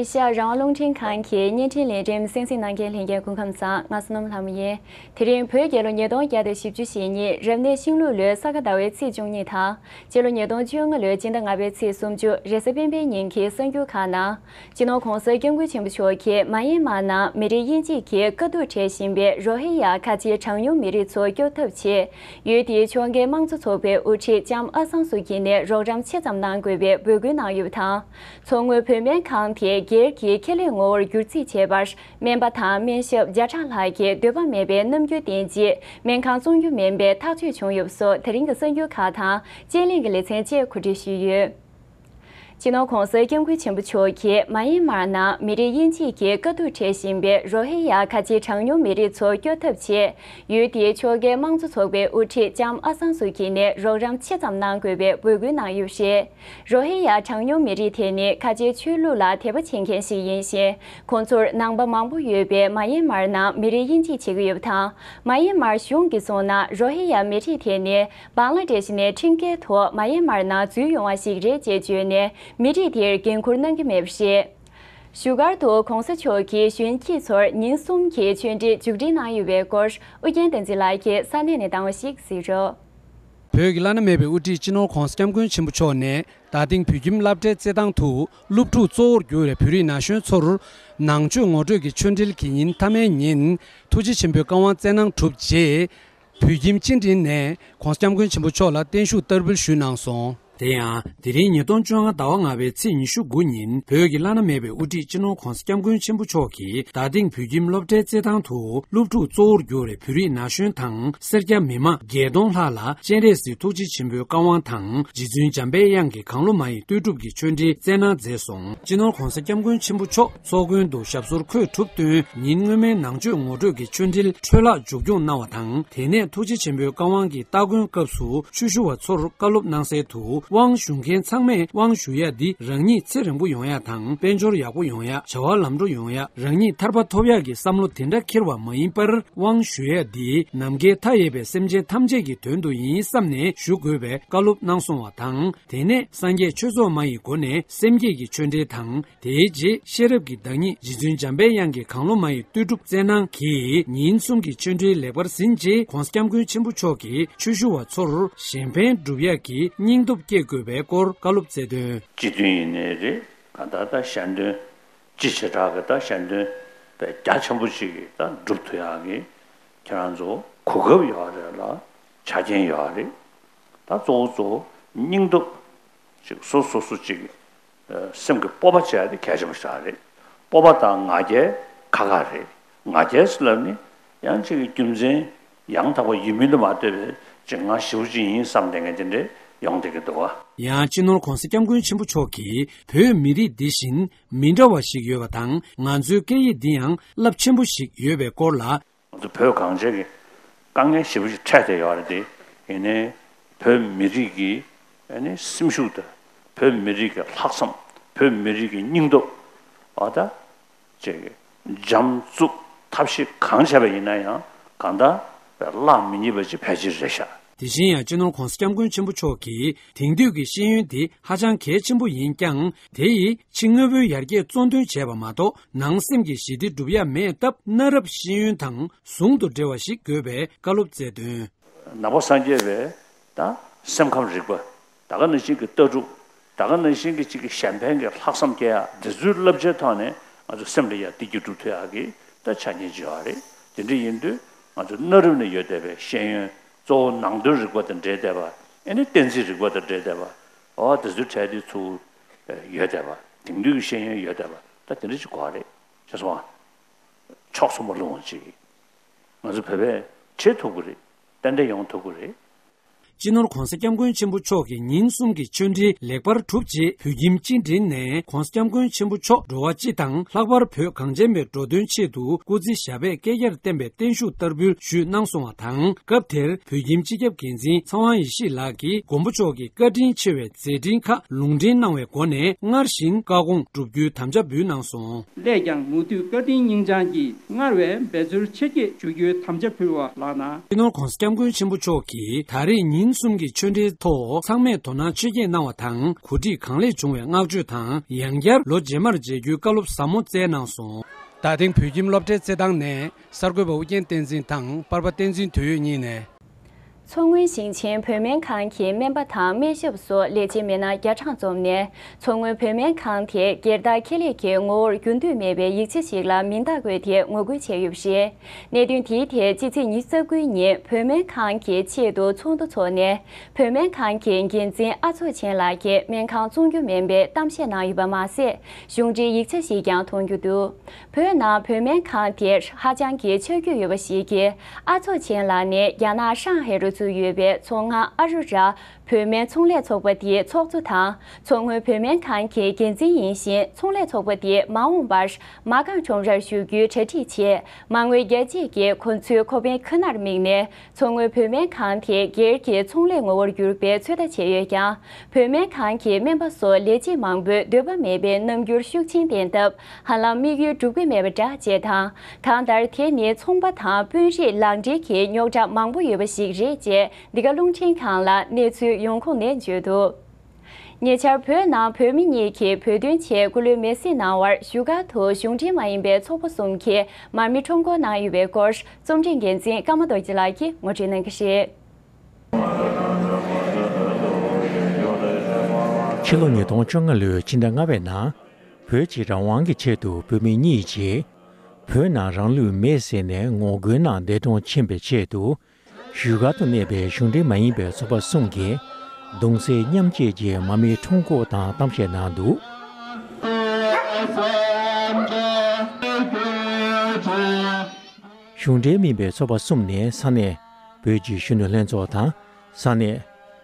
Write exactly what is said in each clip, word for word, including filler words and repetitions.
ཤར་རང་དབང་རླུང་འཕྲིན་ཁང་གི་བརྙན་འཕྲིན་ལས་རིམ་གསན་གཟིགས་གནང་མཁན་ལྷན་རྒྱས་སྐུ་ཁམས་བཟང་། ང་བསོད་ནམས་ལྷ་མོ་ཡིན། དེ་རིང་བོད་རྒྱལ་ལོ་ཉིས་སྟོང་བརྒྱ་དང་བཞི་བཅུ་ཞེ་གཉིས་རབ་གནས་ཤིང་ལུག་ལོའི་ས་ག་ཟླ་བའི་ཚེས་བཅུ་གཉིས་དང་། སྤྱི་ལོ་ཉིས་སྟོང་བཅོ་ལྔ་ལོའི་སྤྱི་ཟླ་ལྔ་པའི་ཚེས་སུམ་ཅུ་རེས་གཟའ་སྤེན་པའི་ཉིན་གྱི་གསར་འགྱུར་ཁག་ནང་། སྤྱི་ནོར་༧གོང་ས་༧སྐྱབས་མགོན་ཆེན་པོ་མཆོག་གིས་མ་ཡན་མར་ནང་མི་རིགས་དབྱེ་འབྱེད་ཀྱི་དཀའ་སྡུག་འཕྲད་བཞིན་པའི་རོ་ཧི་ཡ་ཁ་ཆེའི་གྲངས་ཉུང་མི་རིགས་ཚོ་སྐྱོབ་ཐབས་ཆེད། ཡུལ་དེའི་ཕྱོགས་འགལ་དམངས་གཙོ་ཚོགས་པའི་དབུ་ཁྲིད་ལྕམ་ཨ་སང་སུ་ཀྱི་ནས་རོགས་རམ་ཆེ་ཙམ་གནང་དགོས་པའི་འབོད་སྐུལ་གནང་ཡོད་པ་དང་། མཚོ་སྔོན་བོད་སྨན་ཁང་དེ་སྒེར་གྱི་ཁེ་ལས་ངོ་བོར་བསྒྱུར་རྩིས་བྱས་པར། སྨན་པ་དང་སྨན་ཞབས་བརྒྱ་ཕྲག་ལྷག་གིས་འདོད་པ་མེད་པའི་རྣམ་འགྱུར་བསྟན་རྗེས་སྨན་ཁང་བཙོང་རྒྱུ་མིན་པའི་ཐག་གཅོད་བྱུང་ཡོད་པ་སོགས་དེ་རིང་གི་གསར་འགྱུར་ཁག་དང་དཔྱད་གླེང་གི་ལེ་ཚན་བཅས་གོ་སྒྲིག་ཞུས་ཡོད། སྤྱི་ནོར་༧གོང་ས་༧སྐྱབས་མགོན་ཆེན་པོ་མཆོག་གིས་མ་ཡན་མར་ནང་མི་རིགས་དབྱེ་འབྱེད་ཀྱི་དཀའ་སྡུག་འཕྲད་བཞིན་པའི་རོ་ཧི་ཡ་ཁ་ཆེའི་གྲངས་ཉུང་མི་རིགས་ཚོ་སྐྱོབ་ཐབས་ཆེད། ཡུལ་དེའི་ཕྱོགས་འགལ་དམངས་གཙོ་ཚོགས་པའི་དབུ་ཁྲིད་ལྕམ་ཨ་སང་སུ་ཀྱི་ནས་རོགས་རམ་ཆེ་ཙམ་གནང་དགོས་པའི་འབོད་སྐུལ་གནང་ཡོད་པ་རེད། རོ་ཧི་ཡ་གྲངས་ཉུང་མི་རིགས་དེ་ནི་ཁ་ཆེའི་ཆོས་ལུགས་ལ་དད་པ་བྱེད་མཁན་ཞིག་ཡིན་ཞིང་། ཁོང་ཚོར་ནང་པ་མང་པོ་ཡོད་པའི་མ་ཡན་མར་ནང་མི་རིགས་དབྱེ་འབྱེད་བྱེད་ཀྱི་ཡོད་པ་དང་། མ་ཡན་མར་གཞུང་གིས་གསུངས་ན་རོ་ཧི་ཡ་མི་རིགས་དེ་ནི་བང་ལ་དེ་ཤི་ནས་ཁྲིམས་འགལ་ཐོག་མ་ཡན་མར་ནང་འཛུལ་ཡོང་བ་ཞིག་རེད་ཅེས་བརྗོད་ནས་མི་རིགས་དེར་འགན་འཁུར་གནང་གི་མེད་པ་རེད། བཞུགས་སྒར་དུ་༧གོང་ས་མཆོག་གིས་གཞོན་སྐྱེས་ཚོར་ཉིན་གསུམ་གྱི་ཆོས་འབྲེལ་མཇུག་སྒྲིལ་གནང་ཡོད་པའི་སྐོར་ཨུ་རྒྱན་བསྟན་འཛིན་ལགས་ཀྱིས་ས་གནས་ནས་གཏམ་བཤད་ཞིག་གཟིགས་རོགས། བོད་ཀྱི་བླ་ན་མེད་པའི་དབུ་ཁྲིད་སྤྱི་ནོར་༧གོང་ས་༧སྐྱབས་མགོན་ཆེན་པོ་མཆོག་ནས་རྡ་སྟེང་བོད་ཁྱིམ་སློབ་གྲྭའི་རྩེད་ཐང་དུ་སློབ་ཕྲུག་གཙོ་བོར་གྱུར་བའི་བོད་རིགས་ན་གཞོན་ཚོར་ནང་ཆོས་ངོ་སྤྲོད་ཀྱི་ཆོས་འབྲེལ་གྱི་ཉིན་མཐའ་མའི་ཉིན་ཐུགས་རྗེ་ཆེན་པོའི་བཀའ་དབང་སྩལ་གནང་གྲུབ་རྗེས། བོད་ཁྱིམ་སྤྱི་མགྲིན་ནས་༧གོང་ས་༧སྐྱབས་མགོན་ཆེན་པོ་མཆོག་ལ་བརྟན་བཞུགས་བསྟར་འབུལ་ཞུས་གནང་སོང་། དེ་ཡང་དེ་རིང་ཉིས་སྟོང་བཅོ་ལྔ་ཟླ་བ་ལྔ་པའི་ཚེས་ཉི་ཤུ་དགུ་ཉིན་བོད་ཀྱི་བླ་ན་མེད་པའི་དབུ་ཁྲིད་སྤྱི་ནོར་༧གོང་ས་༧སྐྱབས་མགོན་ཆེན་པོ་མཆོག་གིས་རྡ་སྟེང་བོད་ཁྱིམ་སློབ་གྲྭའི་རྩེད་ཐང་དུ་སློབ་ཕྲུག་གཙོ་བོར་གྱུར་བའི་བོད་རིགས་ན་གཞོན་དང་སེར་སྐྱ་མི་མང་བརྒྱད་སྟོང་ལྷག་ལ་སྤྱན་རས་གཟིགས་ཐུགས་རྗེ་ཆེན་པོའི་བཀའ་དབང་དང་རྗེ་བཙུན་འཇམ་པའི་དབྱངས་ཀྱི་གང་བློ་མ་ཡིས་བསྟོད་སྒྲུབ་ཀྱི་ཆོས་འབྲེལ་སྩལ་གནང་མཛད་སོང་། སྤྱི་ནོར་༧གོང་ས་༧སྐྱབས་མགོན་ཆེན་པོ་མཆོག་ཚོགས་མགོན་དུ་ཞབས་སོར་འཁོད་གྲུབ་བསྟུན་ཉིན་སྔོན་མའི་ནང་ཆོས་ངོ་སྤྲོད་ཀྱི་ཆོས་འབྲེལ་འཕྲོ་བརླག་མཇུག་སྐྱོང་གནང་བ་དང་། དེ་ནས་ཐུགས་རྗེ་ཆེན་པོའི་བཀའ་དབང་གི་སྟ་གོན་སྐབས་སུ་ཆོས་ཞུ་བ་ཚོར་བཀའ་སློབ་གནང་གསལ་དུ། དབང་ཞུ་མཁན་ཚང་མས་དབང་ཞུ་ཡ་འདི་རང་ཉིད་ཚེ་རིང་པོ་ཡོང་ཡ་དང་། དཔལ་འབྱོར་ཡག་པོ་ཡོང་ཡ། བྱ་བ་ལམ་འགྲོ་ཡོང་ཡ། རང་ཉིད་ཐར་པ་ཐོབ་ཡ་གི་བསམ་བློ་དེ་འདྲ་འཁྱེར་བ་མ་ཡིན་པར། དབང་ཞུ་ཡ་འདི་ནམ་མཁའི་མཐའ་ཡས་པའི་སེམས་ཅན་ཐམས་ཅད་ཀྱི་དོན་དུ་ཡིན་བསམ་ནས་ཞུ་དགོས་པའི་བཀའ་སློབ་གནང་སོང་བ་དང་། དེ་ནས་སངས་རྒྱས་ཆོས་ཚོགས་མ་ཡི་སྒོ་ནས་སེམས་བསྐྱེད་ཀྱི་ཆོས་འབྲེལ་དང་། དེའི་རྗེས་ཤེས་རབ་ཀྱི་བདག་ཉིད་རྗེ་བཙུན་འཇམ་པའི་དབྱངས་ཀྱི་གང་བློ་མ་ཡི་བསྟོད་སྒྲུབ་སྩལ་གནང་གིས་ཉིན་གསུམ་གྱི་ཆོས་འབྲེལ་ལེགས་པར་ཟིན་རྗེས། ༸གོང་ས་༸སྐྱབས་མགོན་ཆེན་པོ་མཆོག་གིས་ཆོས་ཞུ་བ་ཚོར་གཞན་ཕན་སྒྲུབ་ཡག་གི་སྙིང་སྟོབས་བསྐྱེད་དགོས་པའི་སྐོར་བཀའ་སློབ་སྩལ་དོན། སྤྱི་དོན་ཡིན་ནའི་རེད། གང་ལྟར་ད་གཞན་དོན་སྤྱི་བྱེ་བྲག་གི་ད་གཞན་དོན་དཔེ་རྒྱ་ཆེན་པོ་ཅིག་གི་ད་སྒྲུབ་ཐུབ་ཡག་གི་ཁྱེད་རང་ཚོ་གོ་སྐབས་ཡོད་རེད་ལ་ཆ་རྐྱེན་ཡོད་རེད། ད་གཙོ་བོ་གཙོ་བོ་སྙིང་སྟོབས་ཅིག་སོ་སོ་སོ་ཅིག་གི་སེམས་ཀྱི་སྤོབས་པ་བྱས་ཏེ་གལ་ཆེན་པོ་ཞིག་རེད། སྤོབས་པ་དང་ང་རྒྱལ་ཁ་ཁ་རེད། ང་རྒྱལ་ཟེར་ལབ་ནི་ཡང་ཅིག་གི་རྒྱུ་མཚན་ཡང་དག་པ་ཡོད་མིན་དུ་མ་ལྟོས་པའི་ཅིག་ང་ཞེ་པོ་ཅིག་ཡིན་བསམ་བསྡད་མཁན་དེ་འདྲས་ཡོང་བསྡད་ཀྱི་འདུག་བ། ཡང་སྤྱི་ནོར་༸གོང་ས་༸སྐྱབས་མགོན་ཆེན་པོ་མཆོག་གིས་བོད་མི་རིགས་འདི་བཞིན་མི་འདྲ་བ་ཞིག་ཡོད་པ་དང་། ང་ཚོའི་སྐད་ཡིག་འདི་ཡང་རླབས་ཆེན་པོ་ཞིག་ཡོད་པའི་སྐོར་ལ། ང་ཚོ་བོད་གངས་ཅན་གྱི་དཀའ་ངལ་ཞེ་པོ་ཅིག་འཕྲད་བསྡད་ཡོད་རེད་དེ། ཡིན་ནའི་བོད་མི་རིགས་ཀྱི་ཨ་ནི་སེམས་ཤུགས་དང་། བོད་མི་རིགས་ཀྱི་ལྷག་བསམ། བོད་མི་རིགས་ཀྱི་སྙིང་སྟོབས། ཨ་ད་ཅིག་འཇམ་རྩུབ་ཐབས་ཤེས་གང་བྱས་པ་ཡིན་ན་ཡང་གང་ལྟར་བརླག་མི་ཉེས་པ་ཅིག་ཕལ་ཆེར་རེད་ཤག། དེ་བཞིན་ཡང་སྤྱི་ནོར་༸གོང་ས་༸སྐྱབས་མགོན་ཆེན་པོ་མཆོག་གིས་དེང་དུས་ཀྱི་ཤེས་ཡོན་དེ་ཧ་ཅང་གལ་ཆེན་པོ་ཡིན་ཀྱང་། དེ་ཡིས་ཕྱི་དངོས་པོའི་ཡར་རྒྱས་གཙོ་འདོན་བྱས་པ་མ་གཏོགས། ནང་སེམས་ཀྱི་ཞི་བདེ་སྒྲུབ་ཡ་མེད་སྟབས། གནའ་རབས་ཤེས་ཡོན་དང་ཟུང་དུ་འབྲེལ་བ་ཞིག་དགོས་པའི་བཀའ་སློབ་སྩལ་དོན། ནང་པ་སངས་རྒྱས་པའི་ད་སེམས་ཁམས་རིག་པ། ད་ག་ནང་བཞིན་གྱི་ལྟ་གྲུབ། ད་ག་ནང་བཞིན་གྱི་གཅིག་གི་གཞན་ཕན་གྱི་ལྷག་བསམ་སྐྱེ་ཡ་འདི་ཚོའི་བསླབ་བྱའི་ཐོག་ནས་ང་ཚོ་སེམས་ལ་ཡ་བདེ་སྐྱིད་སྒྲུབ་ཐུབ་ཡག་གི་ད་ཆ་རྐྱེན་ཅིག་ཡོད་རེད། དེ་འདྲ་ཡིན་དུས་ང་ཚོ་གནའ་རབས་ནས་ཡོད་བསྡད་པའི་ཤེས་ཡོན་གཙོ་བོ་ནང་དོན་རིག་པ་དང་འབྲེལ་བསྡད་པ། ཨེ་ནི་གཏན་ཚིགས་རིག་པ་དང་འབྲེལ་བསྡད་པ། འོ་དེ་ཚོའི་གྲས་དེ་ཚུར་ཡོད་བསྡད་པ། དེང་དུས་ཀྱི་ཤེས་ཡོན་ཡོད་བསྡད་པ་ད་དེ་འདྲ་ཅིག་དགོས་རེད། ཤེས་སོང་ཨ། ཕྱོགས་མཚུངས་པ་ལོངས་ཅིག་ང་ཚོ་བོད་པས་བྱེད་ཐུབ་ཀྱི་རེད། ཏན་ཏན་ཡོང་ཐུབ་ཀྱི་རེད། སྤྱི་ནོར་༸གོང་ས་༸སྐྱབས་མགོན་ཆེན་པོ་མཆོག་གི་ཉིན་གསུམ་གྱི་ཆོས་འབྲེལ་ལེགས་པར་གྲུབ་རྗེས། བོད་ཁྱིམ་སྤྱི་མགྲིན་ནས་༸གོང་ས་༸སྐྱབས་མགོན་ཆེན་པོ་མཆོག་འགྲོ་བ་སྤྱི་དང་། ལྷག་པར་བོད་གངས་ཅན་པའི་འགྲོ་དོན་ཆེད་དུ་སྐུ་ཚེ་ཞབས་པད་བསྐལ་བརྒྱར་བརྟན་པའི་བརྟན་བཞུགས་བསྟར་འབུལ་ཞུས་གནང་སོང་བ་དང་། སྐབས་དེར་བོད་ཁྱིམ་སྤྱི་ཁྱབ་འགན་འཛིན་ཚངས་དབང་ཡེ་ཤེས་ལགས་ཀྱིས་མགོན་པོ་མཆོག་གི་བཀའ་དྲིན་ཆེ་བའི་མཛད་འཕྲིན་ཁག་ལུང་འདྲེན་གནང་བའི་སྒོ་ནས། སྔར་བཞིན་བཀའ་དགོངས་བསྒྲུབ་རྒྱུའི་དམ་བཅའ་འབུལ་གནང་སོང་། སླད་ཀྱང་མུ་མཐུད་བཀའ་དྲིན་སྙིང་བཅངས་ཀྱིས་སྔར་བས་འབད་རྩོལ་ཆེར་སྐྱེད་ཞུ་རྒྱུའི་དམ་བཅའ་ཕུལ་བ་ལགས་ན། སྤྱི་ནོར་༸གོང་ས་༸སྐྱབས་མགོན་ཆེན་པོ་མཆོག་གིས་ད་རེས་ཉིན། གསུམ་གྱི་ཆོས་འབྲེལ་ཐོག་ཚང་མས་དོ་སྣང་ཆེ་བསྐྱེད་གནང་བ་དང་གོ་སྒྲིག་གང་ལེགས་བྱུང་བའི་བསྔགས་བརྗོད་དང་ཡང་བསྐྱར་ལོ་རྗེས་མར་མཇལ་རྒྱུའི་བཀའ་སློབ་ཟབ་མོ་སྩལ་གནང་སོང་། རྟ་སྟེང་བོད་ཁྱིམ་སློབ་གྲྭའི་རྩེད་ཐང་ནས་གསར་འགོད་པ་ཨུ་རྒྱན་བསྟན་འཛིན་དང་པར་པ་བསྟན་འཛིན་དོན་ཡོད་གཉིས་ནས། མཚོ་སྔོན་ཞིང་ཆེན་བོད་སྨན་ཁང་གི་སྨན་པ་དང་སྨན་ཞབས་སོགས་ལས་བྱེད་མི་སྣ་བརྒྱ་གྲངས་འཛོམས་ནས་མཚོ་སྔོན་བོད་སྨན་ཁང་དེ་སྒེར་བདག་ཁེ་ལས་ཀྱི་ངོ་བོར་འགྱུར་འདོད་མེད་པའི་ཡིག་ཆ་ཞིག་ལ་མིང་རྟགས་བཀོད་དེ་ངོ་རྒོལ་བྱས་ཡོད་པ་རེད། གནད་དོན་དེའི་ཐད་ཕྱི་ཚེས་ཉི་ཤུ་རྩ་དགུ་ཉིན་བོད་སྨན་ཁང་གི་ཆེད་དུ་ཚོགས་འདུ་འཚོགས་ནས་བོད་སྨན་ཁང་གི་འགན་འཛིན་ཨ་ཚོགས་ཆེན་ལགས་ཀྱིས་སྨན་ཁང་བཙོང་རྒྱུ་མིན་པའི་གཏམ་བཤད་གནང་ཡོད་པ་མ་ཟད་གཞུང་འབྲེལ་ཡིག་ཆ་ཞིག་ཀྱང་མཐོང་རྒྱུ་འདུག་བོད་ནང་བོད་སྨན་ཁང་དེ་ཧ་ཅང་གི་ཆ་རྒྱུས་ཡོད་པ་ཞིག་གིས་ཨ་ཚོགས་ཆེན་ལགས་ནས་རྒྱ་ནག་ཧྲང་ཧའེ་རུ་ཚུགས་ཡོད་པའི་མཚོ་སྔ་ཨ་རུ་ར་བོད་སྨན་ཚོང་ལས་ཚོགས་པ་དེའི་ཚོགས་གཙོ་དང་མཚོ་སྔོན་བོད་སྨན་ཁང་གི་འགན་འཛིན་ཡིན་ཞིང་ཚོང་ལས་ཚོགས་པ་དེས་མ་འོངས་པར་མ་རྐང་ཁྲོམ་རར་ཞུགས་རྒྱུའི་གྲ་སྒྲིག་ཆེད་མ་དངུལ་རྒྱ་ཆེ་གི་ཁོ་ཚོའི་ཁེ་ཕན་ཁོ་ནར་དམིགས་ནས། མཚོ་སྔོན་བོད་སྨན་ཁང་དེ་སྒེར་གྱི་ཚོང་ལས་ངོ་བོར་གྱུར་པའི་ཚོད་ལྟ་བྱས་ཡོད་ཀྱང་། བོད་སྨན་ཁང་གི་སྨན་པ་སོགས་ལས་བྱེད་མང་པོས་འདོད་པ་མེད་པའི་རྣམ་འགྱུར་ཤུགས་ཆེན་བསྟན་སྟབས་ཧ་ལམ་དམིགས་ཡུལ་འགྲུབ་ཀྱི་མེད་པ་འདྲ་ཅེས་དང་། གང་ལྟར་དེ་ནི་ཚོང་པ་དང་དཔོན་རིགས་ལག་འབྲེལ་གྱི་རྙོག་དྲ་མང་པོ་ཡོད་པ་ཞིག་རེད་ཅེས་འདི་ག་རླུང་འཕྲིན་ཁང་ལ་གནས་ཚུལ་ཡོང་ཁུངས་ནས་བརྗོད་འདུག་ཉེ་ཆར་བོད་ནང་བོད་མི་གཉིས་ཀྱིས་བོད་དོན་ཆེད་སྐུ་ལུས་མེར་སྲེག་གནང་བར་བཞུགས་སྒར་དུ་གཞུང་འབྲེལ་མ་ཡིན་པའི་ཚོགས་པ་གསུམ་གྱིས་མར་མེ་ཁྲོམ་སྐོར་གནང་ཡོད་པའི་སྐོར་རྩོམ་སྒྲིག་འགན་འཛིན་ཀརྨ་རྡོ་རྗེ་ལགས་ཀྱིས་ངོ་སྤྲོད་གནང་གི་རེད། ཕྱི་ལོ་ཉིས་སྟོང་བཅོ་ལྔ་ལོའི་ཕྱི་ཟླ་ལྔ་པའི་ནང་བོད་ཀྱི་རང་དབང་གི་ཆེད་དུ་བོད་མི་གཉིས་ཀྱིས་བོད་ནང་རང་ལུས་མེར་སྲེག་ནས་ངོ་རྒོལ་ནང་འདས་གྲོངས་ཕྱིན་པའི་ཆེད་དུ། བཞུགས་སྒར་དུ་གནས་པའི་གཞུང་འབྲེལ་མ་ཡིན་པའི་ཚོགས་པ་གསུམ་གྱིས་གདུང་སེམས་མཉམ་སྐྱེད་ཀྱི་མར་མེ་ཁྲོམ་སྐོར་དང་གཏམ་བཤད་གནང་འདུག་གཞུང་འབྲེལ་མིན་པའི་ཚོགས་པ་གསུམ་ནི་ས་གནས་བོད་ཀྱི་གཞོན་ནུ་ལྷན་ཚོགས་དང་ས་གནས་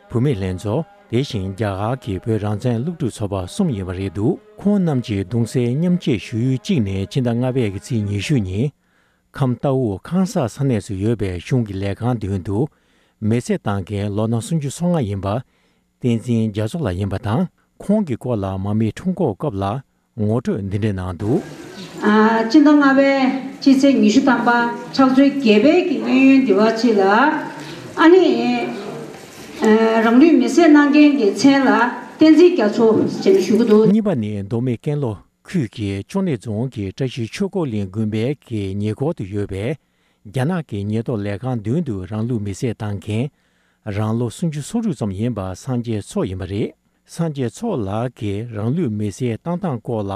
བུད་མེད་ལྷན་ཚོགས། དེ་བཞིན་རྒྱ་གར་གྱི་བོད་རང་བཙན་སློབ་ཕྲུག་ཚོགས་པ་གསུམ་ཡིན་པ་རེད་འདུག་ཁོང་རྣམས་ཀྱིས་གདུང་སེམས་མཉམ་སྐྱེད་ཞུ་ཡུལ་གཅིག་ནི་ཕྱི་ཟླ་ལྔ་པའི་གི་ཚེས་ཉི་ཤུ་ཉིན། ཁམས་རྟའུ་ཁང་གསར་ས་གནས་སུ་ཡོད་པའི་གཞུང་གི་ལས་ཁང་མདུན་དུ་མེ་བསྲེགས་བཏང་མཁན་ལོ་ན་སུམ་ཅུ་སོ་ལྔ་ཡིན་པ་བསྟན་འཛིན་རྒྱ་མཚོ་ལགས་ཡིན་པ་དང་། ཁོང་གི་སྐོར་ལ་མར་མེ་ཁྲོམ་སྐོར་སྐབས་ལ་ངོ་སྤྲོད་འདི་འདྲ་གནང་འདུག་ཨ། སྤྱི་ཟླ་ལྔ་པའི་སྤྱི་ཚེས་ཉི་ཤུ་ཐམ་པ་ཕྱག་ཚོད་བརྒྱད་པའི་གི་གཡས་གཡོན་འདི་བ་ཅིག་ལ་ཨ་ནི་ཨ་རང་ལུས་མེ་བསྲེགས་གནང་མཁན་གྱི་མཚན་ལ་བསྟན་འཛིན་རྒྱ་མཚོ་ཅེས་ཞུ་གི་འདུག་གཉིས་པ་ནི་མདོ་སྨད་ཀན་ལྷོ། ཁུལ་གྱི་ཅོ་ནེ་རྫོང་གི་བཀྲ་ཤིས་ཆོས་འཁོར་གླིང་དགོན་པའི་གི་ཉེ་འཁོར་དུ་ཡོད་པའི་རྒྱ་ནག་གི་ཉེན་རྟོག་ལས་ཁང་མདུན་དུ་རང་ལུས་མེ་བསྲེགས་བཏང་མཁན་རང་ལོ་སུམ་ཅུ་སོ་དྲུག་ཙམ་ཡིན་པ་སངས་རྒྱས་མཚོ་ཡིན་པ་རེད། སངས་རྒྱས་མཚོ་ལགས་ཀྱིས་རང་ལུས་མེ་བསྲེགས་བཏང་སྟངས་སྐོར་ལ་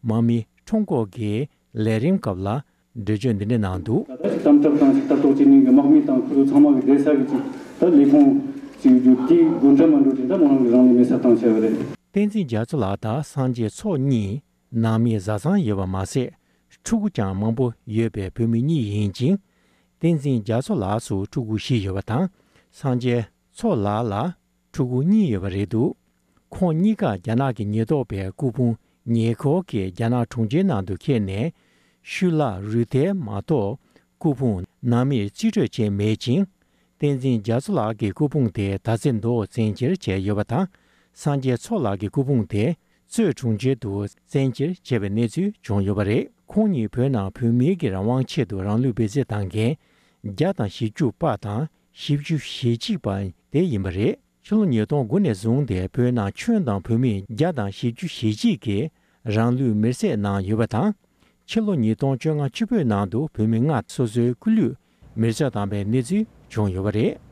མར་མེ་ཁྲོམ་སྐོར་གྱི་ལས་རིམ་སྐབས་ལ་འགྲེལ་བརྗོད་འདི་འདྲ་གནང་འདུག་ད་ལྟ་ཅིག་དམ་དྲག་དང་ཅིག་ལྟ་རྟོག་བྱེད་མཁན་གྱི་དམག་མི་དང་ཁོ་ཚོ་ཚང་མ་གི་བསྡད་ས་གི་ཅིག་ད་ལས་ཁུངས་ཅིག་རྒྱུ་དེའི་དགོན་གྲྭ་མ་འགྲོ་ཅིག་ད་མོ་རང་གི་རང་ལུས་མེ་བསྲེགས་བཏང་བྱས་པ་རེད། བསྟན་འཛིན་རྒྱ་མཚོ་ལགས་དང་སངས་རྒྱས་མཚོ་གཉིས། ནང་མི་བཟའ་ཚང་ཡོད་པ་མ་ཟད། ཕྲུ་གུ་ཀྱང་མང་པོ་ཡོད་པའི་བུད་མེད་གཉིས་ཡིན་ཅིང་། བསྟན་འཛིན་རྒྱ་མཚོ་ལགས་སུ་ཕྲུ་གུ་བཞི་ཡོད་པ་དང་། སངས་རྒྱས་མཚོ་ལགས་ལ་ཕྲུ་གུ་གཉིས་ཡོད་པ་རེད་འདུག་ཁོང་གཉིས་ཀ་རྒྱ་ནག་གི་ཉེན་རྟོག་པས་སྐུ་ཕུང་ཉེ་འཁོར་གྱི་རྒྱ་ནག་གྲོང་ཁྱེར་ནང་དུ་འཁྱེར་ནས། ཤུལ་ལ་རུས་ཐལ་མ་གཏོགས་སྐུ་ཕུང་ནང་མིར་རྩིས་སྤྲོད་བྱས་མེད་ཅིང་། བསྟན་འཛིན་རྒྱ་མཚོ་ལགས་ཀྱི་སྐུ་ཕུང་དེ་ད་ཚེ་མདོར་བཙན་འཁྱེར་བྱས་ཡོད་པ་དང་། སངས་རྒྱས་མཚོ་ལགས་ཀྱི་སྐུ་ཕུང་དེ་གཙོས་གྲོང་ཁྱེར་དུ་བཙན་འཁྱེར་བྱས་པའི་གནས་ཚུལ་བྱུང་ཡོད་པ་རེད། ཁོང་ཉིད་བོད་ནང་བོད་མིའི་གི་རང་དབང་ཆེད་དུ་རང་ལུས་མེར་སྲེག་བཏང་མཁན་བརྒྱ་དང་བཞི་བཅུ་པ་དང་བཞི་བཅུ་ཞེ་གཅིག་པ་དེ་ཡིན་པ་རེད། ཕྱི་ལོ་ཉིས་སྟོང་དགུ་ནས་བཟུང་སྟེ་བོད་ནང་ཁྱོན་དང་བོད་མི་བརྒྱ་དང་བཞི་བཅུ་ཞེ་གཅིག་གིས་རང་ལུས་མེར་སྲེག་གནང་ཡོད་པ་དང་། ཕྱི་ལོ་ཉིས་སྟོང་བཅོ་ལྔ་ཕྱི་བོད་ནང་དུ་བོད་མི་ལྔ་སོ་སོའི་སྐུ་ལུས་མེར་སྲེག་བཏང་པའི་གནས་ཚུལ་བྱུང་ཡོད་པ་རེད།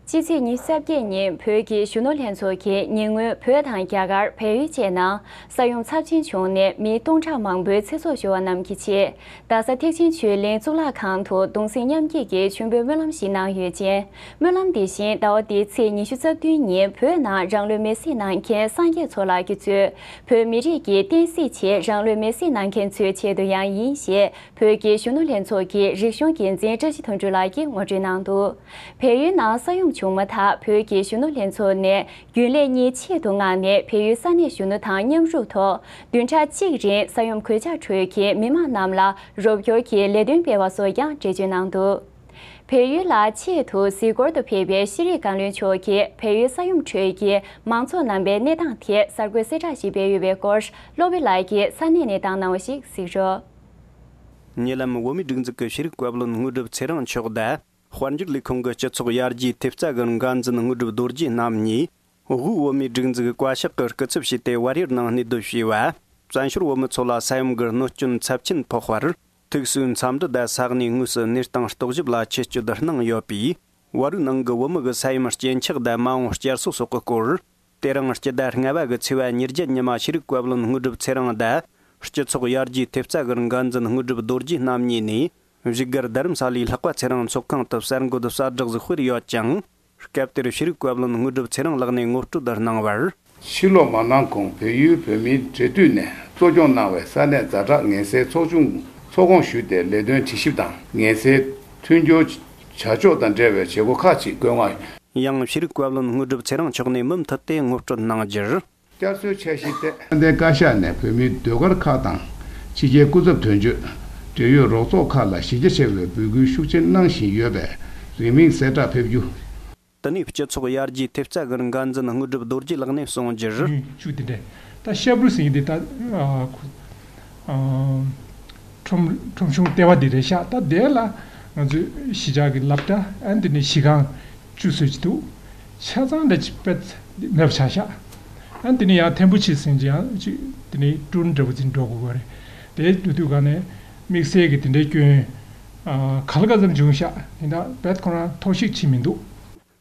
སྤྱི་ཚེས་ཉི་ཤུ་རྩ་བརྒྱད་ཉིན་བོད་ཀྱི་གཞོན་ནུ་ལྷན་ཚོགས་ཀྱིས་ཉེ་སྔོན་བོད་དང་རྒྱ་གར་བལ་ཡུལ་བཅས་ནང་ས་ཡོམ་ཚབས་ཆེན་བྱུང་ནས་མི་སྟོང་ཕྲག་མང་པོའི་ཚེ་སྲོག་ཤོར་བ་རྣམས་ཀྱི་ཆེད། རྡ་ས་ཐེག་ཆེན་ཆོས་གླིང་གཙུག་ལག་ཁང་དུ་གདུང་སེམས་མཉམ་སྐྱེད་ཀྱི་མཆོད་འབུལ་སྨོན་ལམ་ཞིག་གནང་ཡོད་ཅིང་། སྨོན་ལམ་དེ་བཞིན་ཟླ་བ་འདིའི་ཚེས་ཉི་ཤུ་རྩ་བདུན་ཉིན་བོད་ནང་རང་ལུས་མེར་སྲེག་གནང་མཁན་སངས་རྒྱས་མཚོ་ལགས་ཀྱིས་གཙོས་བོད་མི་རིགས་ཀྱི་བསྟན་སྲིད་ཆེད་རང་ལུས་མེར་སྲེག་གནང་མཁན་ཚོའི་ཆེད་དུ་ཡང་ཡིན་ཞེས་བོད་ཀྱི་གཞོན་ནུ་ལྷན་ཚོགས་ཀྱི་རིག་གཞུང་འགན་འཛིན་བཀྲ་ཤིས་དོན་གྲུབ་ལགས་ཀྱིས་ངོ་སྤྲོད་གནང་འདུག་བལ་ཡུལ་ནང་ས་ཡོམ་བྱུང་མ་ཐག་བོད་ཀྱི་གཞོན་ནུ་ལྷན་ཚོགས་ནས་རྒྱུན་ལས་གཉིས་ཆེད་དུ་མངགས་ནས་བལ་ཡུལ་ས་གནས་གཞོན་ནུ་དང་མཉམ་རུབ་ཐོག་བདུན་ཕྲག་གཅིག་རིང་ས་ཡོམ་གོད་ཆག་ཁྲོད་ཀྱི་མི་མང་རྣམས་ལ་རོགས་སྐྱོར་གྱི་ལས་དོན་སྤེལ་བ་སོགས་ཀྱང་འགྲེལ་བརྗོད་གནང་འདུག་བལ་ཡུལ་ལ་ཆེད་དུ་གཟིགས་སྐོར་དུ་ཕེབས་པའི་ཤེས་རིག་བཀའ་བློན་མཆོག་གིས་བལ་ཡུལ་ས་ཡོམ་ཁྲོད་ཀྱི་མང་ཚོགས་རྣམ་པའི་གནས་སྟངས་ཐད་གསར་འགོད་གསལ་བསྒྲགས་ཤིག་སྤེལ་ཡོད་པའི་སྐོར་བློ་བྷེ་ལགས་ཀྱིས་ས་གནས་ནས་བཏང་གནང་བ་ཞིག་གཟིགས་རོགས། ཉེ་ལམ་བོད་མིའི་སྒྲིག་འཛུགས་ཀྱི་ཤེས་རིག་བཀའ་བློན་དངོས་གྲུབ་ཚེ་རིང་མཆོག་དང་ དཔལ་འབྱོར་ལས་ཁུངས་ཀྱི་སྤྱི་ཚོགས་ཡར་རྒྱས་ཐེབས་རྩ་གི་འགན་འཛིན་དངོས་གྲུབ་རྡོ་རྗེ་རྣམ་གཉིས། དབུས་བོད་མིའི་སྒྲིག་འཛུགས་བཀའ་ཤག་གི་སྐུ་ཚབ་བྱས་ཏེ་བལ་ཡུལ་ནང་གནས་སྡོད་བྱས་པ། བཙན་བྱོལ་བོད་མི་ཚོ་ལ་ས་ཡོམ་གྱི་གནོད་སྐྱོན་ཚབས་ཆེན་ཕོག་པར། ཐུགས་གསོའི་འཚམས་འདྲི་དང་ས་གནས་དངོས་སུ་གནས་སྟངས་རྟོག་ཞིབ་ལ་ཆེད་བསྐྱོད་གནང་ཡོད་པས། བར་བར་ནང་གི་བོད་མི་གི་ས་ཡོམ་སྐྱེ་འཆི་དང་མ་འོངས་བསྐྱར་གསོ་སོགས་ཀྱི་སྐོར། དེ་རིང་སྤྱི་ཟླ་ལྔ་པ་གི་ཚེས་པ་ཉེར་བརྒྱད་ཉི་མ་ཤེས་རིག་བཀའ་བློན་དངོས་གྲུབ་ཚེ་རིང་དང་། སྤྱི་ཚོགས་ཡར་རྒྱས་ཐེབས་རྩ་གི་འགན་འཛིན་དངོས་གྲུབ་རྡོ་རྗེ་རྣམ་གཉིས་ནས། བཞུགས་སྒར་རྡ་རམ་ས་ལའི་ལྷག་པ་ཚེ་རིང་ཚོགས་ཁང་དུ་གསར་འགོད་གསལ་བསྒྲགས་ཤིག་སྤེལ་ཡོད་ཅིང་། སྐབས་དེར་ཤེས་རིག་བཀའ་བློན་དངོས་གྲུབ་ཚེ་རིང་ལགས་ནས་ངོ་སྤྲོད་གནང་བར། ཕྱིར་ལོག་མ་གནང་གོང་བལ་ཡུལ་བོད་མིའི་འབྲེལ་མཐུད་ནས་གཙོ་སྐྱོང་གནང་བའི་ས་གནས་ཛ་དྲག་ངལ་སེལ་ཚོགས་ཆུང་ཚོགས་ཁོངས་ཞུས་ཏེ་ལས་དོན་དྲི་ཞིབ་དང་ངལ་སེལ་མཐུན་འགྱུར་བྱ་ཕྱོགས་དང་འབྲེལ་བའི་བྱེད་སྒོ་ཁག་ཅིག་བསྐོང་གནང་ཡོད། ཡང་ཤེས་རིག་བཀའ་བློན་དངོས་གྲུབ་ཚེ་རིང་མཆོག་ནས་མུ་མཐུད་དེ་ངོ་སྤྲོད་གནང་རྒྱུར། བསྐྱར་གསོའི་འཆར་གཞི་ཐད། ཚན་ལྡན་བཀའ་ཤག་ནས་བོད་མིའི་ཟློས་གར་ཁག་དང་ཕྱི་རྒྱལ་སྐུ་ཚབ་དོན་གཅོད། འབྲེལ་ཡོད་རོགས་ཚོགས་ཁག་ལ་གཞི་རྒྱ་ཆེ་བའི་འབོད་སྐུལ་ཤུགས་ཆེན་གནང་བཞིན་ཡོད་པས་རིང་མིན་གསལ་བསྒྲགས་ཕེབས་རྒྱུ། དེ་ནས་སྤྱི་ཚོགས་ཡར་རྒྱས་ཐེབས་རྩ་གི་འགན་འཛིན་དངོས་གྲུབ་རྡོ་རྗེ་ལགས་ནས་གསུངས་རྒྱུར། ཡུན་བཅུ་དེ་འདྲ་ད་ཤ་བུར་ཟིན་དེ་ད་ཨ་ཁོ་ཨ་ཁྲོམ་ཁྲོམ་གཞུང་ལྟེ་བ་དེ་རེད་ཤག་ད་དེ་ལ་ང་ཚོས་གཞིས་ཆགས་ཀྱི་སློབ་གྲྭ་ཨ་དེ་ནས་གཞིས་ཁང་བཅུ་ཙམ་ཅིག་འདུག་ཆ་ཚང་འདྲ་ཅིག་དཔེ་མེད་པ་ཆགས་ཤག་ཨ་དེ་ནས་ཡང་ཐེམ་པོ་ཆེ་ཟིན་ཅིག་ཡང་ཅིག་དེ་ནས་ཀྲུང་འདྲ་བོ་ཅིག་འགྲོ་དགོས་ཀྱི་རེད། དེ་འགྲོ་དུས་ག་ནས་དམིགས་བསལ་གྱི་དེ་འདྲའི་སྐྱོན་ཨ་ག་ལ་ག་ཙམ་བྱུང་ཤག་དེ་འདྲ་དཔེ་ཁོ་རང་ཐོར་ཞིག་ཕྱིན་མི་འདུག་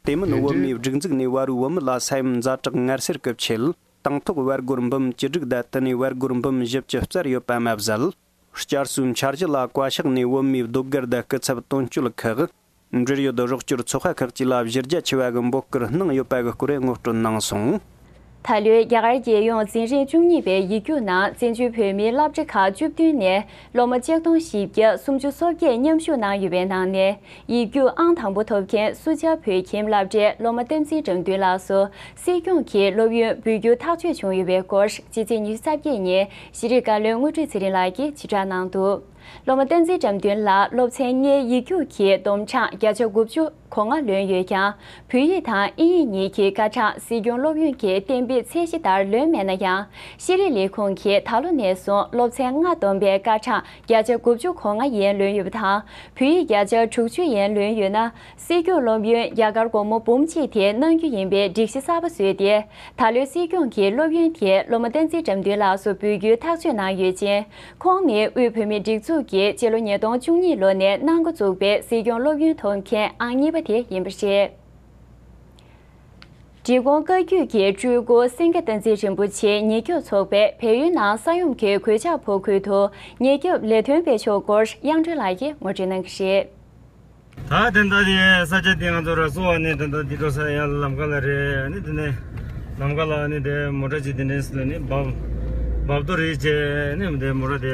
དེ་མིན་དེ་བོད་འདྲའི་མིའི་སྒྲིག་འཛུགས་ནས་བར་བོད་མི་ལ་ས་ཡོམ་ཛ་དྲག་ངལ་སེལ་གྱི་ཆེད། དང་ཐོག་བར་སྒོར་འབུམ་བཅུ་དྲུག་དང་དེ་ནས་བར་སྒོར་འབུམ་བཞི་བཅུ་སྩལ་ཡོད་པ་མ་ཟད། བསྐྱར་གསོའི་འཆར་གཞི་ལ་བཀའ་ཤག་ནས་བོད་མིའི་ཟློས་གར་དང་སྐུ་ཚབ་དོན་གཅོད་ཁག་འབྲེལ་ཡོད་རོགས་སྐྱོར་ཚོགས་པ་ཁག་ཅིག་ལ་གཞི་རྒྱ་ཆེ་བ་གི་འབོད་སྐུལ་གནང་ཡོད་པ་གི་སྐོར་ངོ་སྤྲོད་གནང་སོང་། ད་ལོའི་རྒྱ་གར་རྒྱལ་ཡོངས་འཛིན་རིམ་བཅུ་གཉིས་པའི་ཡིག་རྒྱུགས་ནང་བཙན་བྱོལ་བོད་མིའི་སློབ་གྲྭ་ཁག་བཅུ་བདུན་ནས་སློབ་མ་ཆིག་སྟོང་བཞི་བརྒྱ་སུམ་ཅུ་སོ་བརྒྱད་མཉམ་ཞུགས་གནང་ཡོད་པའི་ནང་ནས། ཡིག་རྒྱུགས་ཨང་དང་པོ་ཐོབ་མཁན་སུ་ཇཱ་བོད་ཁྱིམ་སློབ་གྲྭའི་སློབ་མ་བསྟན་འཛིན་དགྲ་འདུལ་ལགས་སུ་སྲིད་སྐྱོང་གིས་སློབ་ཡོན་འབུལ་རྒྱུ་ཐག་གཅོད་བྱུང་ཡོད་པའི་སྐོར་སྤྱི་ཚེས་ཉི་ཤུ་རྩ་བརྒྱད་ཉིན་ཤེས་རིག་བཀའ་བློན་དངོས་གྲུབ་ཚེ་རིང་ལགས་ཀྱིས་ཕྱིར་བསྒྲགས་གནང་འདུག་སློབ་མ་བསྟན་འཛིན་དགྲ་འདུལ་ལགས་སློབ་ཚན་ལྔའི་ཡིག་རྒྱུགས་ཀྱི་བསྡོམས་གྲངས་བརྒྱ་ཆ་དགུ་བཅུ་གོ་ལྔ་ལོན་ཡོད་ཀྱང་། བོད་ཡིག་དང་དབྱིན་ཡིག་གཉིས་ཀྱི་སྐར་གྲངས་སྲིད་སྐྱོང་སློབ་ཡོན་གྱི་གཏན་འབེབས་ཚད་གཞི་ལྟར་ལོན་མེད་ན་ཡང་། ཤེས་རིག་ལས་ཁུངས་ཀྱིས་ད་ལོ་ནས་བཟུང་སློབ་ཚན་ལྔ་བསྡོམས་པའི་སྐར་གྲངས་བརྒྱ་ཆ་དགུ་བཅུ་གོ་ལྔ་ཡན་ལོན་ཡོད་པ་དང་། བོད་ཡིག་བརྒྱ་ཆ་དྲུག་ཅུ་ཡན་ལོན་ཡོད་ན། སྲིད་སྐྱོང་སློབ་ཡོན་རྒྱ་གར་སྒོར་མོ་འབུམ་གཅིག་དེ་གནང་རྒྱུ་ཡིན་པའི་སྒྲིག་གཞི་གསར་པ་བཟོས་ཏེ། ད་ལོའི་སྲིད་སྐྱོང་གི་སློབ་ཡོན་དེ་སློབ་མ་བསྟན་འཛིན་དགྲ་འདུལ་ལགས་སུ་འབུལ་རྒྱུའི་ཐག་གཅོད་གནང་ཡོད་ཅིང་། ཁོང་ནི་དབུས་བོད་མིའི་སྒྲིག་འཛུགས་ཀྱིས་སྤྱི་ལོ་ཉིས་སྟོང་བཅུ་གཉིས་ལོ་ནས་གནང་འགོ་བཙུགས་པའི་སྲིད་སྐྱོང་སློབ་ཡོན་ཐོབ་མཁན་ཨང་གཉིས་པ་དེ་ཡིན་པ་རེད། འབྲི་གུང་བཀའ་བརྒྱུད་ཀྱི་སྤྲུལ་སྐུ་སེང་གེ་བསྟན་འཛིན་རིན་པོ་ཆེ་ཉེ་སྐྱོབ་ཚོགས་པས་བལ་ཡུལ་ནང་ས་ཡོམ་གྱི་གོད་ཆག་ཕོག་ཁུལ་དུ་ཉེ་སྐྱོབ་ལས་དོན་སྤེལ་ཕྱོགས་སྐོར་དབྱངས་སྒྲོན་ལགས་ཀྱིས་ངོ་སྤྲོད་གནང་གི་རེད། ད་དེ་འདྲ་དེ་ས་ཆ་དེ་ང་ཚོ་ར་སོ་བ་ནས་དེ་འདྲ་དེ་འགྲོ་ས་ཡ་ལམ་ཁ་ལ་རེད། ཨ་ནི་དེ་ནས་ལམ་ཁ་ལ་ཨ་ནི་དེ་མོ་ཊ་ཅིག་དེ་འདྲས་ལ་ནི་བབ་བབ་ཏོ་རེད་བྱས་ནི་དེ་མོ་ཊ་དེ་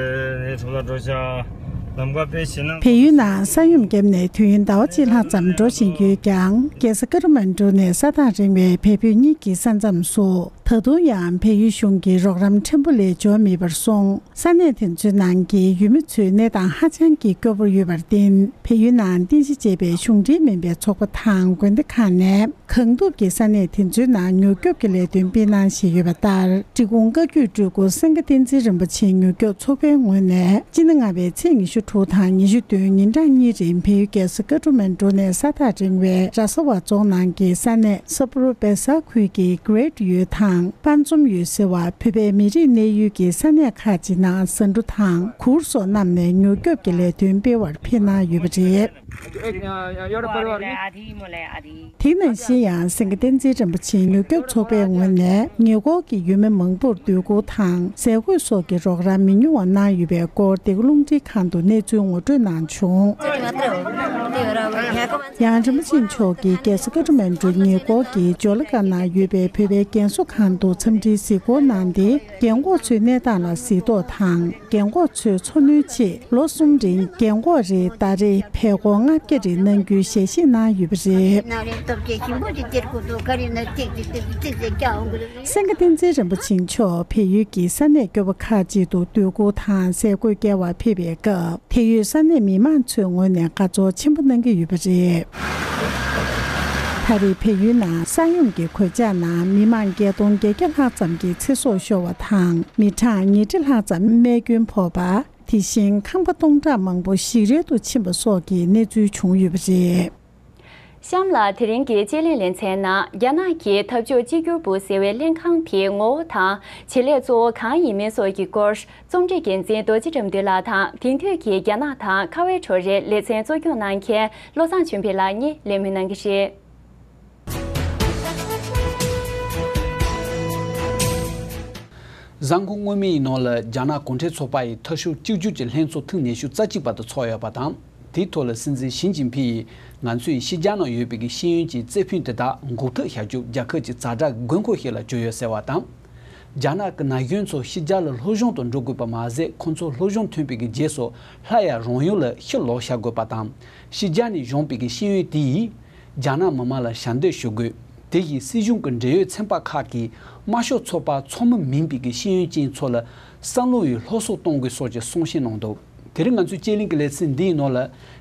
ནས་གྲོ་ལ་འགྲོ་ཤག་ལམ་ཁ་དཔེ་ཞེད་སྣང་། བལ་ཡུལ་ནང་ས་ཡོམ་བརྒྱབ་ནས་དུས་ཡུན་ཟླ་བ་གཅིག་ལྷག་ཙམ་འགྲོ་བཞིན་ཡོད་ཀྱང་། རྒྱལ་ས་ཀ་ཐ་མན་གྲུ་ནས་ས་ཐག་རིང་བའི་བལ་བོད་གཉིས་ཀྱི་ས་མཚམས་སུ། ད་དུང་ཡང་བལ་ཡུལ་གཞུང་གི་རོགས་རམ་ཕྲན་བུ་ལས་འབྱོར་མེད་པར་སོང་། ས་གནས་དེ་ཚོའི་ནང་གི་ཡུལ་མི་ཚོའི་གནས་སྟངས་ཧ་ཅང་གི་སྐྱོ་པོར་ཡོད་པར་བརྟེན། བལ་ཡུལ་ནང་རྟེན་གཞི་བྱས་པའི་གཞུང་འབྲེལ་མིན་པའི་ཚོགས་པ་དང་དགོན་སྡེ་ཁག་ནས། གང་ཐུབ་ཀྱིས་ས་གནས་དེ་ཚོའི་ནང་མྱུར་སྐྱོབ་ཀྱི་ལས་དོན་སྤེལ་གནང་བཞིན་ཡོད་པ་ལྟར། འབྲི་གུང་བཀའ་བརྒྱུད་སྤྲུལ་སྐུ་སེང་གེ་བསྟན་འཛིན་རིན་པོ་ཆེའི་མྱུར་སྐྱོབ་ཚོགས་པའི་ངོས་ནས། སྤྱི་ཟླ་ལྔ་པའི་ཚེས་ཉི་ཤུ་དྲུག་དང་ཉི་ཤུ་བདུན་ཉིན་གྲངས་གཉིས་རིང་བལ་ཡུལ་རྒྱལ་ས་ཀ་ཐ་མན་གྲུ་ནས་ས་ཐག་རིང་བའི་ར་ས་བ་རྫོང་ནང་གི་ས་གནས་སབ་རུ་བེ་ས་ཁུལ་གྱི་གྷི་རེ་ཊི་ཡུལ་དང་། པན་ཙོམ་ཡུལ་ཟེར་བ་བོད་པའི་མི་རིགས་གནས་ཡུལ་གྱི་ས་གནས་ཁག་ཅིག་ནང་ཟ་འབྲུ་དང་གུར་སོགས་བསྣམས་ནས་མྱུར་སྐྱོབ་ཀྱི་ལས་དོན་སྤེལ་བར་ཕེབས་གནང་ཡོད་པ་རེད། དེ་ནང་བཞིན་ཡང་སེང་གེ་བསྟན་འཛིན་རིན་པོ་ཆེའི་མྱུར་སྐྱོབ་ཚོགས་པའི་ངོས་ནས་ཉེ་འཁོར་གྱི་ཡུལ་མི་མང་པོར་སྡོད་གུར་དང་ཟས་གོས་སོགས་ཀྱི་རོགས་རམ་མི་ཉུང་བ་གནང་ཡོད་པའི་སྐོར་འདི་ག་རླུང་འཕྲིན་ཁང་དུ་གནས་ཚུལ་ངོ་སྤྲོད་གནང་བྱུང་། ཡང་རིན་པོ་ཆེ་མཆོག་གིས་རྒྱལ་ས་ཀ་ཐ་མན་གྲུ་ཉེ་འཁོར་གྱི་ཇོ་ལ་ཀ་ན་ཡོད་པའི་བོད་པའི་རྒན་གསོ་ཁང་དུ་འཚམས་འདྲིའི་གཟིགས་སྐོར་གནང་སྟེ། རྒན་འཁོགས་ཚོའི་གནས་སྟངས་ལ་གཟིགས་རྟོག་དང་། རྒན་འཁོགས་ཚོའི་འཚོ་སྣོན་ཆེད་ལོ་གསུམ་རིང་རྒན་འཁོགས་རེར་ཟླ་རེར་བལ་སྒོར་ལྔ་བརྒྱ་རེ་གནང་རྒྱུའི་ཞལ་བཞེས་གནང་ཡོད་པ་རེད། ནང་རེ་སྟོབས་ཆེ་ཞིམ་པོ་ཅིག་སྟེར་དགོས་འདུག་ག་རེ་ན་ཐིག་ཅིག་ཐིག་ཅིག་ཟེར་རྒྱག་འོང་གི་རེད། སེང་གེ་བསྟན་འཛིན་རིན་པོ་ཆེ་མཆོག་བལ་ཡུལ་གྱི་ས་གནས་སྐྱོ་པོ་ཁག་ཅིག་ཏུ་སྡོད་གུར་དང་ཟས་གོས་བསྐྱལ་བར་ཕེབས་པའི་སྐབས། དེ་ཡོད་ས་གནས་མི་མང་ཚོའི་ངོས་ནས་དགའ་ཚོར་ཆེན་པོ་གནང་གི་ཡོད་པ་རེད། ད་རེས་བལ་ཡུལ་ནང་ས་ཡོམ་གྱི་གོད་ཆག་ནང་མི་མང་བརྒྱད་སྟོང་བརྒྱད་བརྒྱ་ལྷག་ཙམ་གྱི་ཚེ་སྲོག་ཤོར་བ་དང་། མི་གྲངས་ཉིས་ཁྲི་ལྷག་ཙམ་རྨས་སྐྱོན་ཕོག་པ། དེ་བཞིན་ཁང་པ་སྟོང་ཕྲག་མང་པོ་ཞིག་རལ་དུ་ཕྱིན་པ་སོགས་ཀྱི་གནས་ཚུལ་བྱུང་ཡོད་པ་རེད། གཤམ་ལ་དེ་རིང་གི་དཔྱད་གླེང་ལེ་ཚན་ནང་རྒྱ་ནག་གི་འཐབ་ཕྱོགས་གཅིག་གྱུར་པུའུ་ཟེར་བའི་ལྷན་ཁང་དེའི་ངོ་བོ་དང་བྱེད་ལས་གཙོ་བོ་གང་ཡིན་མིན་སོགས་ཀྱི་སྐོར་རྩོམ་སྒྲིག་འགན་འཛིན་རྡོ་རྗེ་དགྲ་འདུལ་ལགས་དང་དེང་དུས་ཀྱི་རྒྱ་ནག་དང་ཁ་བའི་གྲོགས་རེད། ལེ་ཚན་གཙོ་སྐྱོང་གནང་མཁན་བློ་བཟང་ཆོས་འཕེལ་ལགས་གཉིས་ལས་མོལ་གནང་གི་རེད། གཟའ་འཁོར་སྔོན་མའི་ནང་ལ་རྒྱ་ནག་གུང་ཁྲན་ཚོགས་པ་ཡི་འཐབ་ཕྱོགས་གཅིག་གྱུར་གྱི་ལྷན་ཚོགས་ཐེངས་ཉི་ཤུ་རྩ་གཅིག་པ་དེ་ཚོགས་ཡོད་པ་དང་། དེའི་ཐོག་ལ་སྲིད་འཛིན་ཞི་ཅིན་ཕིང་ཡིས་ང་ཚོས་ཕྱི་རྒྱལ་ནང་ཡོད་པའི་གི་ཤེས་ཡོན་གྱི་རྩེ་ཕུད་དེ་དག་འགོག་ཐབས་བྱ་རྒྱུ་རྒྱ་གར་གྱི་ཛ་དྲག་དགོས་མཁོ་ཞིག་ལ་གྱུར་ཡོད་ཟེར་བ་དང་། རྒྱ་ནག་གི་ན་གཞོན་ཚོ་ཕྱི་རྒྱལ་ལ་སློབ་སྦྱོང་དུ་འགྲོ་དགོས་པ་མ་ཟད། ཁོང་ཚོ་སློབ་སྦྱོང་ཐོན་པའི་གི་རྗེས་སུ་སླར་ཡང་རང་ཡུལ་ལ་ཕྱིར་ལོག་བྱ་དགོས་པ་དང་། ཕྱི་རྒྱལ་ནས་བྱུང་བའི་གི་ཤེས་ཡོན་དེ་ཡིས་རྒྱ་ནག་མི་དམངས་ལ་ཞབས་འདེགས་ཞུ་དགོས། དེ་བཞིན་སྲིད་གཞུང་གི་འབྲེལ་ཡོད་ཚན་པ་ཁག་གིས་དམར་ཤོག་ཚོགས་པ་ཚང་མ་མིན་པའི་གི་ཤེས་ཡོན་ཅན་ཚོ་ལ་བསམ་བློ་ཡི་སློབ་གསོ་གཏོང་དགོས་སོགས་ཀྱི་གསུང་བཤད་གནང་འདུག་དེ་རིང་ང་ཚོའི་དཔྱད་གླེང་གི་ལེ་ཚན་འདིའི་ནང་ལ་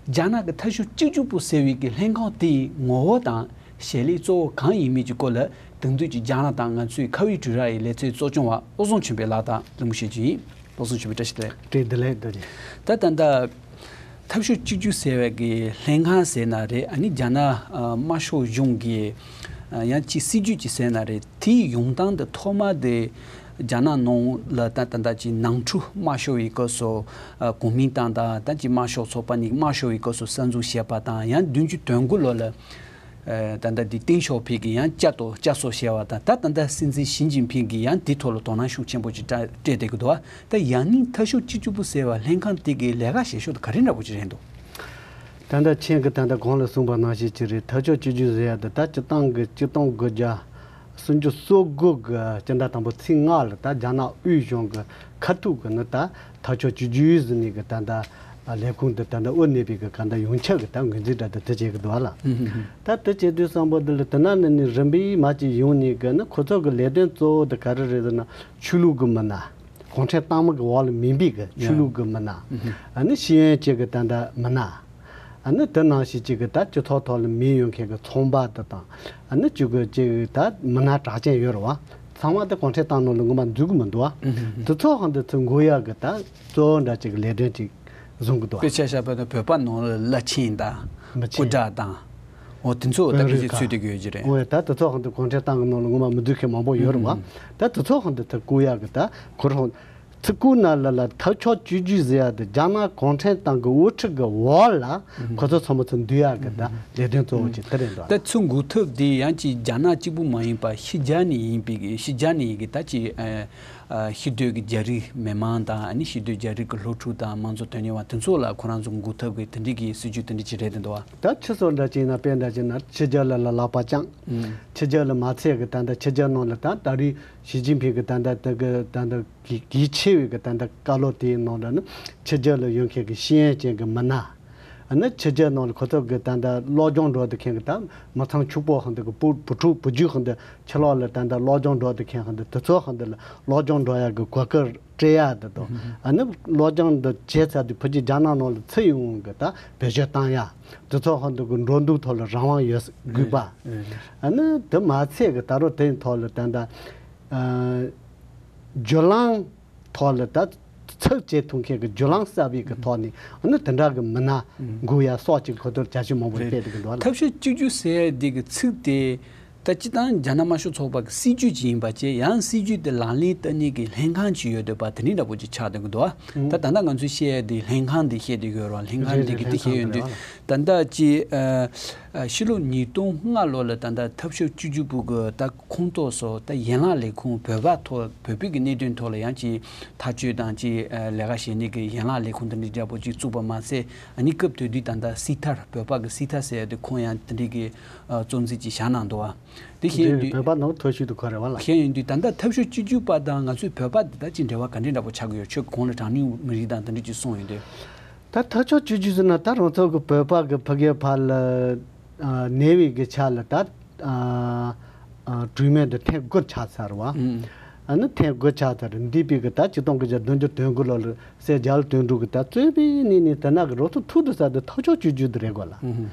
རྒྱ་ནག་གི་འཐབ་ཕྱོགས་གཅིག་གྱུར་པུའུ་ཟེར་བའི་གི་ལྷན་ཁང་དེའི་ངོ་བོ་དང་བྱེད་ལས་གཙོ་བོ་གང་ཡིན་མིན་གྱི་སྐོར་ལ་དེང་དུས་ཀྱི་རྒྱ་ནག་དང་ང་ཚོའི་ཁ་བའི་གྲོགས་རེད་ལེ་ཚན་གཙོ་སྐྱོང་བ་བློ་བཟང་ཆོས་འཕེལ་ལགས་དང་གླེང་མོལ་བྱེད་རྒྱུ་ཡིན། བློ་བཟང་ཆོས་འཕེལ་བཀྲ་ཤིས་བདེ་ལེགས། བཀྲ་ཤིས་བདེ་ལེགས་རྡོ་རྗེ། ད་ད་ལྟ་འཐབ་ཕྱོགས་གཅིག་གྱུར་ཟེར་བའི་གི་ལྷན་ཁང་ཟེར་ན་རེད། ཨ་ནི་རྒྱ་ནག་ཨ་དམར་ཤོག་གཞུང་གི་ཨ་ཡང་ཅིག་སྲིད་ཇུས་ཅིག་ཟེར་ན་རེད། དེའི་ཡོང་སྟངས་དེ་ཐོག་མ་དེ་རྒྱ་ནག་ནང་ལ་ད་ད་ལྟ་ཅིག་ནང་འཁྲུག་དམར་ཤོག་གི་སྐབས་སུ་ཨ་གོ་མིན་ཏང་དང་ད་ཅིག་དམར་ཤོག་ཚོགས་པ་གཉིས་དམར་ཤོག་གི་སྐབས་སུ་གསར་འཛུགས་བྱས་པ་དང་། ཡང་བདུན་ཅུ་དོན་དགུ་ལོ་ལ། ཨ་ད་ལྟ་འདི་ཏེང་ཞའོ་ཕིང་གིས་ཡང་བསྐྱར་དུ་བསྐྱར་གསོ་བྱས་པ་དང་། ད་ད་ལྟ་སྲིད་འཛིན་ཞི་ཅིན་ཕིང་གིས་ཡང་འདི་ཐོག་ལ་དོ་སྣང་ཤུགས་ཆེན་པོ་ཅིག་སྤྲད་སྤྲད་བསྡད་ཀྱི་འདུག་ད་ཡང་སྙིང་འཐབ་ཕྱོགས་གཅིག་གྱུར་པུའུ་ཟེར་བ་ལྷན་ཁང་དེ་གི་ལས་ཀ་བྱེད་ཕྱོགས་དེ་ག་རེ་འདྲ་པོ་ཅིག་རེད་འདུག་ད་ལྟ་ཁྱེད་ཀྱིས་ད་ལྟ་གོང་ལ་གསུངས་པ་ནང་བཞིན་ཅིག་རེད། འཐབ་ཕྱོགས་གཅིག་གྱུར་ཟེར་ཡ་དེ་ད་སྤྱི་བཏང་གི་གཅིག་སྟོང་དགུ་བརྒྱ་སུམ་ཅུ་སོ་དགུ་གི་སྤྱི་ཟླ་དང་པོ་ཚེས་ལྔ་ལ་ད་རྒྱ་ནག་དབུས་གཞུང་གི་ཁ་ཐུག་གི་ནི་ད་འཐབ་ཕྱོགས་གཅིག་གྱུར་ཟེར་ནས་གི་ད་ལྟ་ལས་ཁུངས་དེ་ད་ལྟ་དབུ་གནས་པའི་གི་ག་ད་ཡོངས་ཁྱབ་གི་ད་ངོས་འཛིན་འདྲ་དེ་དེ་བྱེད་གི་འདུག་ཨ་ལ། ཧུམ་ཧུམ་ཧུམ། ད་དེ་བྱེད་དུས་བསམ་པ་འདི་ལ་དེ་ན་ནི་ནི་རིམ་པས་མ་ཅིག་ཡོང་ནས་གི་ནི་ཁོ་ཚོ་གི་ལས་དོན་གཙོ་བོ་དེ་ག་རེ་རེད་ཟེར་ན་ཆོས་ལུགས་གི་མི་སྣ། གུང་ཁྲན་ཏང་མི་གི་འོག་ལ་མིན་པའི་གི་ཆོས་ལུགས་གི་མི་སྣ། ཨ་ནི་ཤེས་ཡོན་ཅན་གི་ད་ལྟ་མི་སྣ། ཨ་ནི་དེ་ནང་བཞིན་ཅིག་གི་ད་སྤྱི་ཚོགས་ཐོག་ལ་མིང་ཡོད་མཁན་གི་ཚོང་པ་དེ་དང་། ཨ་ནི་ཅིག་གི་ཅིག་གི་ད་མི་སྣ་གྲགས་ཅན་ཡོད་རེད་བ། ཚང་མ་དེ་གུང་ཁྲན་ཏང་ནང་ལ་ངོ་མ་འཛུལ་གི་མི་འདུག་བ། དེ་ཚོ་ཧང་དེ་ཚོ་འགོ་ཡག་གི་ད་གཙོ་བོ་འདྲ་ཅིག་གི་ལས་དོན་ཅིག་བཟུང་གི་འདུག་བ། དཔེ་ཆ་བཞག་པ་ན་བོད་པ་ནང་ལ་བླ་ཆེན་དང་མི་ཆེན། སྐུ་དྲག་དང་། འོ་དེ་ཚོ་ད་དཔོན་ཕལ་ཆེར་རིགས་ཚུད་དེ་ཡོད་ཀྱི་རེད། འོ་ད་དེ་ཚོ་ཧང་དེ་གུང་ཁྲན་ཏང་གི་ནང་ལ་ངོ་མ་མི་འཛུལ་མཁན་མང་པོ་ཡོད་རེད་བ། ད་དེ་ཚོ་ཧང་དེ་ཚོ་བཀུག་ཡག་གི་ད་ཁོ་རང་། ཚིག་ཁུག་ན་ལ་ལ་འཐབ་ཕྱོགས་གཅིག་གྱུར་ཟེར་ཡ་དེ་རྒྱ་ནག་གུང་ཁྲན་ཏང་གི་དབུ་ཁྲིད་ཀྱི་འོག་ལ་ཁོ་ཚོ་ཚང་མ་ཚོ་འདུས་ཡག་གི་ད་ལས་དོན་གཙོ་བོ་ཅིག་དེ་རེད་འདུག་ད་ཚུར་འགུག་ཐབས་དེ་ཡང་ཅིག་རྒྱ་ནག་གཅིག་པུ་མ་ཡིན་པ་ཕྱི་རྒྱལ་ནས་ཡིན་པའི་གི་ཕྱི་རྒྱལ་ནས་ཡིན་གི་ད་ཅིག་ཨ་ཨ་ཕྱི་སྡོད་ཀྱི་རྒྱ་རིགས་མི་མང་དང་། ཨ་ནི་ཕྱི་སྡོད་རྒྱ་རིགས་ཀྱི་སློབ་ཕྲུག་དང་། མང་གཙོ་དོན་གཉེར་བ་དེ་ཚོ་ལ་ཁོ་རང་ཚོ་འགུག་ཐབས་ཀྱི་དེ་འདྲའི་གི་སྲིད་ཇུས་དེ་འདྲ་ཅིག་རེད་འདུག་བ། ད་ཕྱི་སོགས་འདྲ་ཅིག་ཡིན་ན་དཔེ་འདྲ་ཅིག་ན་ཕྱི་རྒྱལ་ལ་ལ་ལག་པ་བརྐྱངས། ཕྱི་རྒྱལ་ལ་མ་ཚད་གི་ད་ལྟ་ཕྱི་རྒྱལ་ནང་ལ་ད་ད་རེས་ཞི་ཅིན་ཕིང་གི་ད་ལྟ་དེ་གི་ད་ལྟ་གལ་གལ་ཆེ་བའི་གི་ད་ལྟ་བཀའ་སློབ་དེའི་ནང་ལ་ནི་ཕྱི་རྒྱལ་ལ་ཡོད་མཁན་གི་ཤེས་ཡོན་ཅན་གི་མི་སྣ། ཨ་ནི་ཕྱི་རྒྱལ་ནང་ལ་ཁོ་ཚོ་གི་ད་ལྟ་སློབ་སྦྱོང་འགྲོ་བསྡད་མཁན་གི་ད་མི་ཚང་ཕྱུག་པོ་ཧང་དུ་གི་བུ་བུ་ཕྲུག་བུ་རྒྱུད་ཧང་དུ་ཕྱི་ལོགས་ལ་ད་ལྟ་སློབ་སྦྱོང་འགྲོ་བསྡད་མཁན་ཧང་དུ་དེ་ཚོ་ཧང་དུ་ལ་སློབ་སྦྱོང་འགྲོ་ཡག་གི་གོ་སྐབས་སྤྲད་ཡག་དེ་དང་། ཨ་ནི་སློབ་སྦྱོང་འདི་བྱས་ཚར་དུས་ཕལ་ཆེར་རྒྱ་ནག་ནང་ལ་ཚུར་ཡོང་གི་ད་བེད་སྤྱོད་བཏང་ཡག་དེ་ཚོ་ཧང་དུ་གི་འགྲོ་འདུག་ཐོག་ལ་རང་དབང་ཡོད་དགོས་པ། ཨ་ནི་དེ་མ་ཚད་གི་ད་རུང་དེའི་ཐོག་ལ་ད་ལྟ་ཨ་བརྒྱུད་ལམ་ཐོག་ལ་ད་ཚབ་བྱེད་ཐུབ་མཁན་གྱི་བརྒྱུད་ལམ་གསར་པའི་གི་ཐོག་ནས་ཨ་ནི་དེ་འདྲ་གི་མི་སྣ་འགུག་ཡ་སོགས་ཀྱི་གོ་བསྡུར་བྱ་ཞིབ་མང་པོ་རེད། སྤེལ་འདུག་གི་འདུག་ལ། འཐབ་ཕྱོགས་གཅིག་གྱུར་ཟེར་ཡ་འདི་གི་ཚིག་དེ་ད་སྤྱི་བཏང་རྒྱ་ནག་དམར་ཤོག་ཚོགས་པ་གི་སྲིད་ཇུས་ཅིག་ཡིན་པ་བྱས། ཡང་སྲིད་ཇུས་དེ་ལག་ལེན་བསྟར་ནས་གི་ལྷན་ཁང་ཅིག་ཡོད་འདོད་པ་དེ་འདྲ་འདྲ་པོ་ཅིག་ཆགས་འདུག་གི་འདུག་ཨ། ད་ད་ལྟ་ང་ཚོས་བཤད་ཡ་དེ་ལྷན་ཁང་དེ་བཤད་དེ་ཡོད་རེད་བ། ལྷན་ཁང་དེ་གི་དེ་བཤད་ཡོད་དུས་ད་ལྟ་ཅི་ཨ་ཨ་ཕྱི་ལོ་ཉིས་སྟོང་ལྔ་ལོ་ལ་ད་ལྟ་འཐབ་ཕྱོགས་གཅིག་གྱུར་པུའུ་གི་ད་ཁོངས་གཏོགས་སུ་ད་ཡན་ལག་ལས་ཁུངས་བོད་པ་ཐོག་བོད་པའི་གི་གནད་དོན་ཐོག་ལ་ཡང་ཅིག་ཐག་གཅོད་དང་ཅིག་ཨ་ལས་ཀ་བྱེད་ནི་གི་ཡན་ལག་ལས་ཁུངས་དེ་འདྲ་འདྲ་པོ་ཅིག་བཙུགས་པ་མ་ཟད། ཨ་ནི་སྐབས་དེ་དུས་ད་ལྟ་སྲིད་ཐར་བོད་པ་གི་སྲིད་ཐར་ཟེར་ཡ་དེ་ཁོང་ཡང་དེ་འདྲའི་གི་ཨ་གཙོ་འཛིན་ཅིག་བཞག་གནང་འདུག་བ། དེ་བཤད་ཡོང་དུས། བོད་པ་ནང་ཐོ་ཤུལ་དུ་འཁོར་རེད་བ་ལ། བཤད་ཡོང་དུས་ད་ལྟ་འཐབ་ཕྱོགས་གཅིག་གྱུར་པ་དང་ང་ཚོའི་བོད་པ་འདི་དག་ཅིག་འབྲེལ་བ་ག་འདྲའི་འདྲ་པོ་ཆགས་ཀྱི་ཡོད། ཁྱོད་གོང་ལ་གྲངས་ཉུང་མི་རིགས་དང་དེ་འདྲ་ཅིག་གསུངས་ཡོང་དུས། ད་འཐབ་ཕྱོགས་གཅིག་གྱུར་ཟེར་ན་ད་རང་ཚོ་གི་བོད་པ་གི་ཕ་གིའི་བར་ལ་ཨ་གནས་པའི་གི་ཆ་ལ་ད་ཨ་ཨ་གྲོས་མོལ་འདི་ཐེངས་དགུ་ཆགས་ཚར་བ། ཨ་ནི་ཐེངས་དགུ་ཆགས་ཚར། འདས་པའི་གི་ད་ཆིག་སྟོང་དགུ་བརྒྱ་བདུན་ཅུ་དོན་དགུ་ལོ་ལ་ སྲས་རྒྱ་ལོ་དོན་གྲུབ་ཀྱིས་ད་རྩོད་པའི་གནས་ནས་དེ་ན་གི་རོ་ཐུག་ཐུག་ཏུ་ཟ་དུ་ཐག་ཆོད་གཅོད་རྒྱུ་དེ་རེད་གོ་ལ།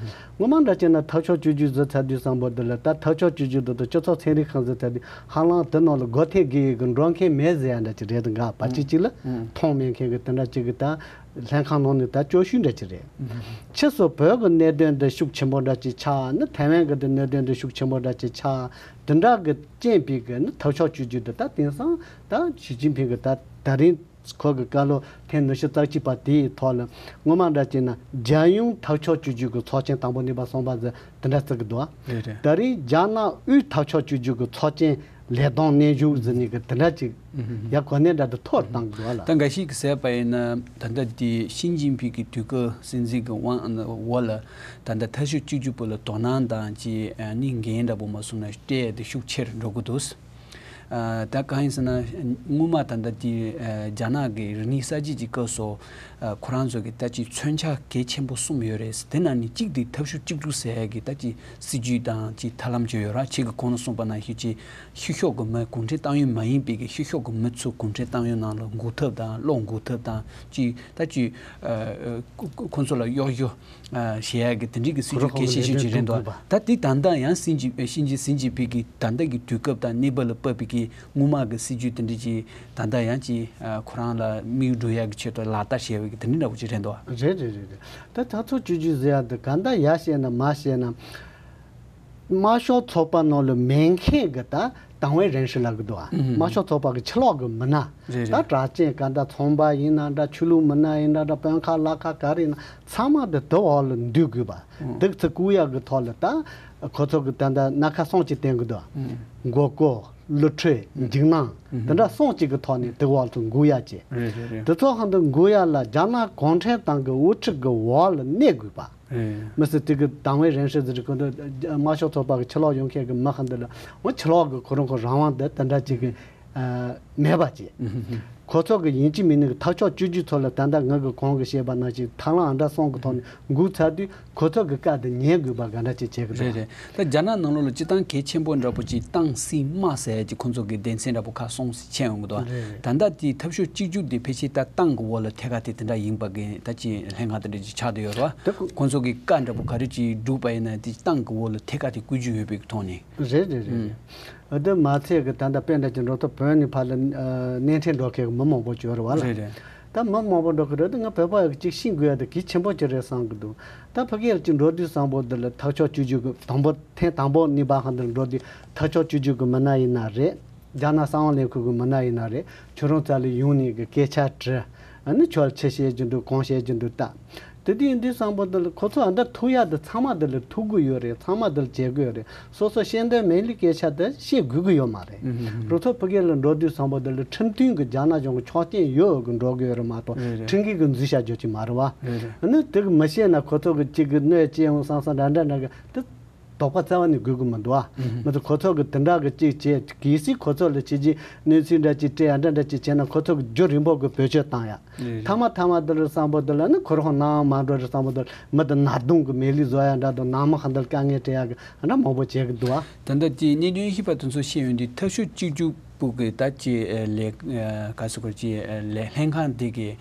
ངོ་མ་འདྲ་བྱས་ན་ཐག་ཆོད་གཅོད་རྒྱུ་ཟེར་ཚར་དུས་བསམ་པོ་འདི་ལ་ད་ཐག་ཆོད་གཅོད་རྒྱུ་འདི་དང་སྤྱི་ཚོགས་ཚན་རིག་ཁང་ཟེར་ཚར་དུས་ཧ་ལམ་དེ་ནང་ལ་སྒོ་ཐེངས་དགོས་ཡོད་གི་འགྲོ་མཁན་མེད་ཟེར་ཡ་འདྲ་ཅིག་རེད། འདི་འགའ་བ་ཅིག་ཅིག་ལ་མཐོང་མེད་མཁན་གི་དེ་འདྲ་ཅིག་གི་ད་ལྷན་ཁང་ནང་ནས་ད་སྐྱོ་ཤོས་འདྲ་ཅིག་རེད། ཕྱིས་སུ་བོད་ཀྱི་གནད་དོན་འདི་ཤུགས་ཆེན་པོ་འདྲ་ཅིག་ཆགས་ནི་ཐའེ་ཝན་གྱི་འདི་གནད་དོན་འདི་ཤུགས་ཆེན་པོ་འདྲ་ཅིག་ཆགས་དེ་འདྲ་གི་རྐྱེན་པས་གི་ནི་ཐག་ཆོད་གཅོད་རྒྱུ་འདི་ད་དེང་སང་ད་ཞི་ཅིན་ཕིང་གི་ད་ད་རིང་ཁོ་གི་བཀའ་སློབ་ཐེངས་ཉི་ཤུ་རྩ་གཅིག་པ་དེའི་ཐོག་ལ་ངོ་མ་འདྲ་བྱས་ན་རྒྱལ་ཡོངས་ཐག་ཆོད་གཅོད་རྒྱུ་གི་ཚོགས་ཆེན་དང་པོ་གཉིས་པ་གསུམ་པ་ཟེར་དེ་འདྲ་བརྩི་གི་འདུག་ཨ། རེད་རེད། ད་རིང་རྒྱ་ནག་དབུས་ཐག་ཆོད་གཅོད་རྒྱུ་གི་ཚོགས་ཆེན་ལས་དོན་གནས་བཞུགས་ཟེར་ནས་གི་དེ་འདྲ་ཅིག་ཡ་གོ་གནས་འདྲ་དུ་ཐོག་བཏང་གི་འདུག་ཨ་ལ། ད་འགའ་ཞིག་གིས་ཟེར་བ་ཡིན་ན་ད་ལྟ་དེ་ཞི་ཅིན་ཕིང་གི་དུས་སྐབས་སྲིད་འཛིན་གི་དབང་འོག་ལ་ད་ལྟ་ཐག་གཅོད་གཅོད་རྒྱུ་བོ་ལ་དོ་སྣང་དང་ཅི་ནི་འགན་འདྲ་པོ་མ་སོང་ན་སྤྲད་དེ་ཤུགས་ཆེར་འགྲོ་གི་འདུག་ཨ། ད་གང་ཡིན་ཟེར་ན་སྔོན་མ་ད་ལྟ་དེ་ཨ་རྒྱ་ནག་གི་རིག་གནས་གསར་བརྗེ་གི་སྐབས་སུ་ཨ་ཁོ་རང་ཚོ་གི་ད་ཅི་མཚོན་ཆ་གལ་ཆེན་པོ་གསུམ་ཡོད་རེད། དེ་ནང་ནས་གཅིག་དེ་ཐབས་ཤུགས་གཅིག་སྒྲིལ་ཟེར་ཡ་གི་ད་ཅི་སྲིད་ཇུས་དང་ཅི་ཐབས་ལམ་ཅིག་ཡོད་ར། ཁྱེད་ཀྱིས་གོང་དུ་གསུངས་པ་ནང་བཞིན་ཅི་ཕྱི་ཕྱོགས་ཀྱི་མི་གུང་ཁྲན་ཏང་ཡོན་མ་ཡིན་པའི་གི་ཕྱི་ཕྱོགས་ཀྱི་མི་ཚོ་གུང་ཁྲན་ཏང་ཡོན་ནང་ལ་འགོག་ཐབས་དང་བློ་འགོག་ཐབས་དང་ཅི་ད་ཅི་ཨ་ཁོ་ཁོ་ཚོ་ལ་གཡོ་སྒྱུ་ཨ་བྱེད་ཡ་གི་དེ་འདྲའི་གི་སྲིད་ཇུས་གལ་ཆེ་ཤོས་ཅིག་རེད་འདུག་ད་དེ་ད་ལྟ་ཡང་སྲིད་ཇུས་ཨ་ཞི་ཅིན་ཞི་ཅིན་ཕིང་གི་ད་ལྟ་གི་དུས་སྐབས་དང་གནས་བབ་ལ་དཔག་པའི་གི་སྔོན་མ་གི་སྲིད་ཇུས་དེ་འདྲ་ཅིག་ད་ལྟ་ཡང་ཅིག་ཨ་ཁོ་རང་ལ་དམིགས་འགྲོ་ཡ་གི་ཆེད་དུ་ལག་བསྟར་བྱས་པའི་གི་དེ་འདྲ་འདྲ་པོ་ཅིག་རེད་འདུག་རེད་རེད་རེད་རེད། ད་ཐག་ཆོད་གཅོད་རྒྱུ་ཟེར་ཡ་འདི་ག་འདྲ་ཡ་བཤད་ན་མ་བཤད་ན། དམར་ཤོག་ཚོགས་པ་ནང་ལ་མེད་མཁན་གྱི་ད་党外人士ལབ་གི་འདུག་ཨ། ཨུམ། དམར་ཤོག་ཚོགས་པ་གི་ཕྱི་ལོགས་གི་མི་སྣ། རེད་རེད། ད་གྲྭ་ཆེན་ག་འདྲ་ཚོང་པ་ཡིན་ན་འདྲ་ཆོས་ལུགས་མི་སྣ་ཡིན་ན་འདྲ་དཔོན་ཁག་ལག་ཁག་ག་རེ་ཡིན་ན་ཚང་མ་འདི་དེ་འོག་ལ་འདུས་དགོས་པ། ཨུམ། འདུག་ཚུལ་བཀུག་ཡག་གི་ཐོག་ལ་ད་ཁོ་ཚོ་གི་ད་ད་སྣ་ཁ་གསུམ་ཅིག་བསྟན་གི་འདུག་ཨུམ། མགོ་སྐོར། བསླུ་བྲིད། ཨུམ། འཇིགས་སྣང་། ཨུམ། དེ་འདྲ་གསུམ་ཅིག་གི་ཐོག་ནས་དེ་འོག་ཏུ་འགུག་ཡག་ཅིག་རེད་རེད་རེད། དེ་ཚོ་ཧ་འདི་འགུག་ཡག་ལ་རྒྱ་ནག་གུང་ཁྲན་ཏང་གི་དབུ་ཁྲིད་གི་འོག་ལ་གནས་དགོས་པ། ཨེ། མི་སྲིད་དེ་གི་党外人士ཟེར་གི་འདུག་དམར་ཤོག་ཚོགས་པ་གི་ཕྱི་ལོགས་ཡོང་མཁན་གི་མི་ཧ་འདི་ལ་འོ་ཕྱི་ལོགས་གི་ཁོ་རང་ཁོ་རང་དབང་འདི་དེ་འདྲ་ཅིག་གི་ཨ་མེད་པ་ཅིག་ཨུ་ཧུ་ཧུ། ཁོ་ཚོ་གི་ཡིན་གཅིག་མིན་གཅིག་གི་ཐག་གཅོད་གཅོད་རྒྱུ་ཚོ་ལ་ད་ལྟ་ང་གི་གོང་གི་བཤད་པ་ནང་བཞིན་ཐབས་ལམ་ཨ་འདྲ་གསུམ་གི་ཐོག་ནས་འགུག་ཚར་དུས་ཁོ་ཚོ་གི་བཀའ་དེ་ཉན་དགོས་པ་ག་འདྲ་ཅིག་བྱེད་གི་འདུག་རེད་རེད། ད་རྒྱ་ནག་ནང་ལོགས་ལ་སྤྱི་བཏང་གལ་ཆེན་པོ་འདྲ་པོ་ཅིག་ཏང་སྲིད་དམག་ཟེར་ཡ་ཅིག་ཁོ་ཚོ་གི་སྡེ་ཚན་འདྲ་པོ་ཁག་གསུམ་ཞིག་ཕྱེ་ཡོང་གི་འདུག་རེད་རེད། ད་ལྟ་དེ་ཐབས་ཤུགས་གཅིག་གྱུར་དེ་ཕལ་ཆེར་ད་ཏང་གི་འོག་ལ་ཐད་ཀར་དེ་དེ་འདྲ་ཡིན་པ་གི་ད་ཅི་ལྷན་ཁང་དེ་འདྲ་ཅིག་ཆགས་བསྡད་ཡོད་རེད་བ། ད་ཁོ་ཁོ་ཚོ་གི་བཀའ་འདྲ་པོ་ག་རེ་ཅིག་བསྒྲུབས་པ་ཡིན་ན་དེ་ཏང་གི་འོག་ལ་ཐད་ཀར་དེ་བཀོད་རྒྱུ་ཡོད་པའི་ཐོག་ནས། རེད་རེད་རེད་ཨུམ། རེད། ཨ་དེ་མ་ཚད་གི་ད་ལྟ་དཔེ་འདྲ་ཅིག་འགྲོ་ཐུབ་བོད་ནས་ཕར་ལ་ཨ་གནས་འཕྲིན་འགྲོ་མཁན་གི་མི་མང་པོ་ཅིག་ཡོད་རེད་བ་ལ། རེད་རེད། ད་མི་མང་པོ་འགྲོ་གི་རེད་དེ་ང་བོད་པ་ཡག་ཅིག་ཤེས་དགོས་ཡ་དེ་གལ་ཆེན་པོ་ཅིག་རེད་བསམ་གི་འདུག་ད་ཕ་གིར་ཅིག་འགྲོ་དུས་བསམ་པོ་འདི་ལ་ཐག་གཅོད་གཅོད་རྒྱུ་གི་དང་པོ་ཐེངས་དང་པོ་གཉིས་པ་ཧ་འདིར་འགྲོ་དུས་ཐག་གཅོད་གཅོད་རྒྱུ་གི་མི་སྣ་ཡིན་ན་རེད། རྒྱ་ནག་གསང་བ་ལས་ཁུངས་ཀྱི་མི་སྣ་ཡིན་ན་རེད། ཁྱོད་རང་རྩ་ལ་ཡོང་ནས་ཀྱི་སྐད་ཆ་དྲི། ཨ་ནི་ཁྱོད་ལ་ཆི་བཤད་རྒྱུ་འདུག་གང་བཤད་རྒྱུ་འདུག་ལྟ། དེ་དུས་འདི་བསམ་པ་འདི་ལ་ཁོ་ཚོ་ཨ་འདྲ་ཐུག་ཡ་འདི་ཚང་མ་འདི་ལ་ཐུག་གི་ཡོད་རེད། ཚང་མ་འདི་ལ་བྱེད་གི་ཡོད་རེད། སོ་སོ་བཤད་འདོད་མེད་ལི་སྐད་ཆ་འདི་བཤད་དགོས་གི་ཡོད་མ་རེད། ཨུ་ཧུ་ཧུ། རུ་ཚོ་ཕ་གི་ལ་འགྲོ་དུས་བསམ་པ་འདི་ལ་ཁྲིམས་མཐུན་གི་རྒྱ་ནག་གཞུང་གི་ཆོག་མཆན་ཡོད་གི་འགྲོ་གི་ཡོད་རེད་མ་གཏོགས་རེད་རེད། ཁྲིམས་འགལ་གི་འཛུལ་བྱ་རྒྱུ་ཅིག་མ་རེད་བ། རེད་རེད། ཨ་ནི་དེ་གི་མི་བཤད་ན་ཁོ་ཚོ་གི་གཅིག་གི་གནོད་སྐྱེལ་འོང་བསམ་བསམ་འདྲ་འདྲ་འདྲ་གི་དེ། དོགས་པ་རྩ་བ་ནས་དགོས་ཀྱི་མི་འདུག་ཨ། ཨུ་ཧུ། མི་ཚོ་ཁོ་ཚོ་གི་དེ་འདྲ་གི་ཅིག་བྱས་གལ་སྲིད་ཁོ་ཚོ་ལ་ཕྱི་རྒྱལ་གནས་ཚུལ་འདྲ་ཅིག་སྤྲད་ཡ་འདྲ་འདྲ་ཅིག་བྱས་ན་ཁོ་ཚོ་གི་རྒྱུན་རིང་པོ་གི་བེད་སྤྱོད་བཏང་ཡ། ཨུ་ཧུ། ཐ་མ་ཐ་མ་འདི་ལ་བསམ་པོ་འདི་ལ་ནི་ཁོ་རང་ནང་མ་འགྲོ་རེད་བསམ་པོ་འདི་ལ་མི་འདི་ནག་དུང་གི་མེ་ལི་བཟོ་ཡ་འདྲ་འདུག་ནང་མི་ཧ་འདི་ལ་དཀའ་ངལ་སྤྲད་ཡ་གི་འདྲ་མང་པོ་བྱེད་གི་འདུག་ཨ། ད་ལྟ་དེ་གནད་དོན་ཞིབ་པ་དེ་ཚོ་ཤེས་ཡོང་དུས་ཐབས་ཤུགས་གཅིག་གྱུར་པུ་གི་ད་ཅི་ལས་ག་ཟེར་དགོས་ཅི་ལས་ལྷན་ཁང་དེ་གི་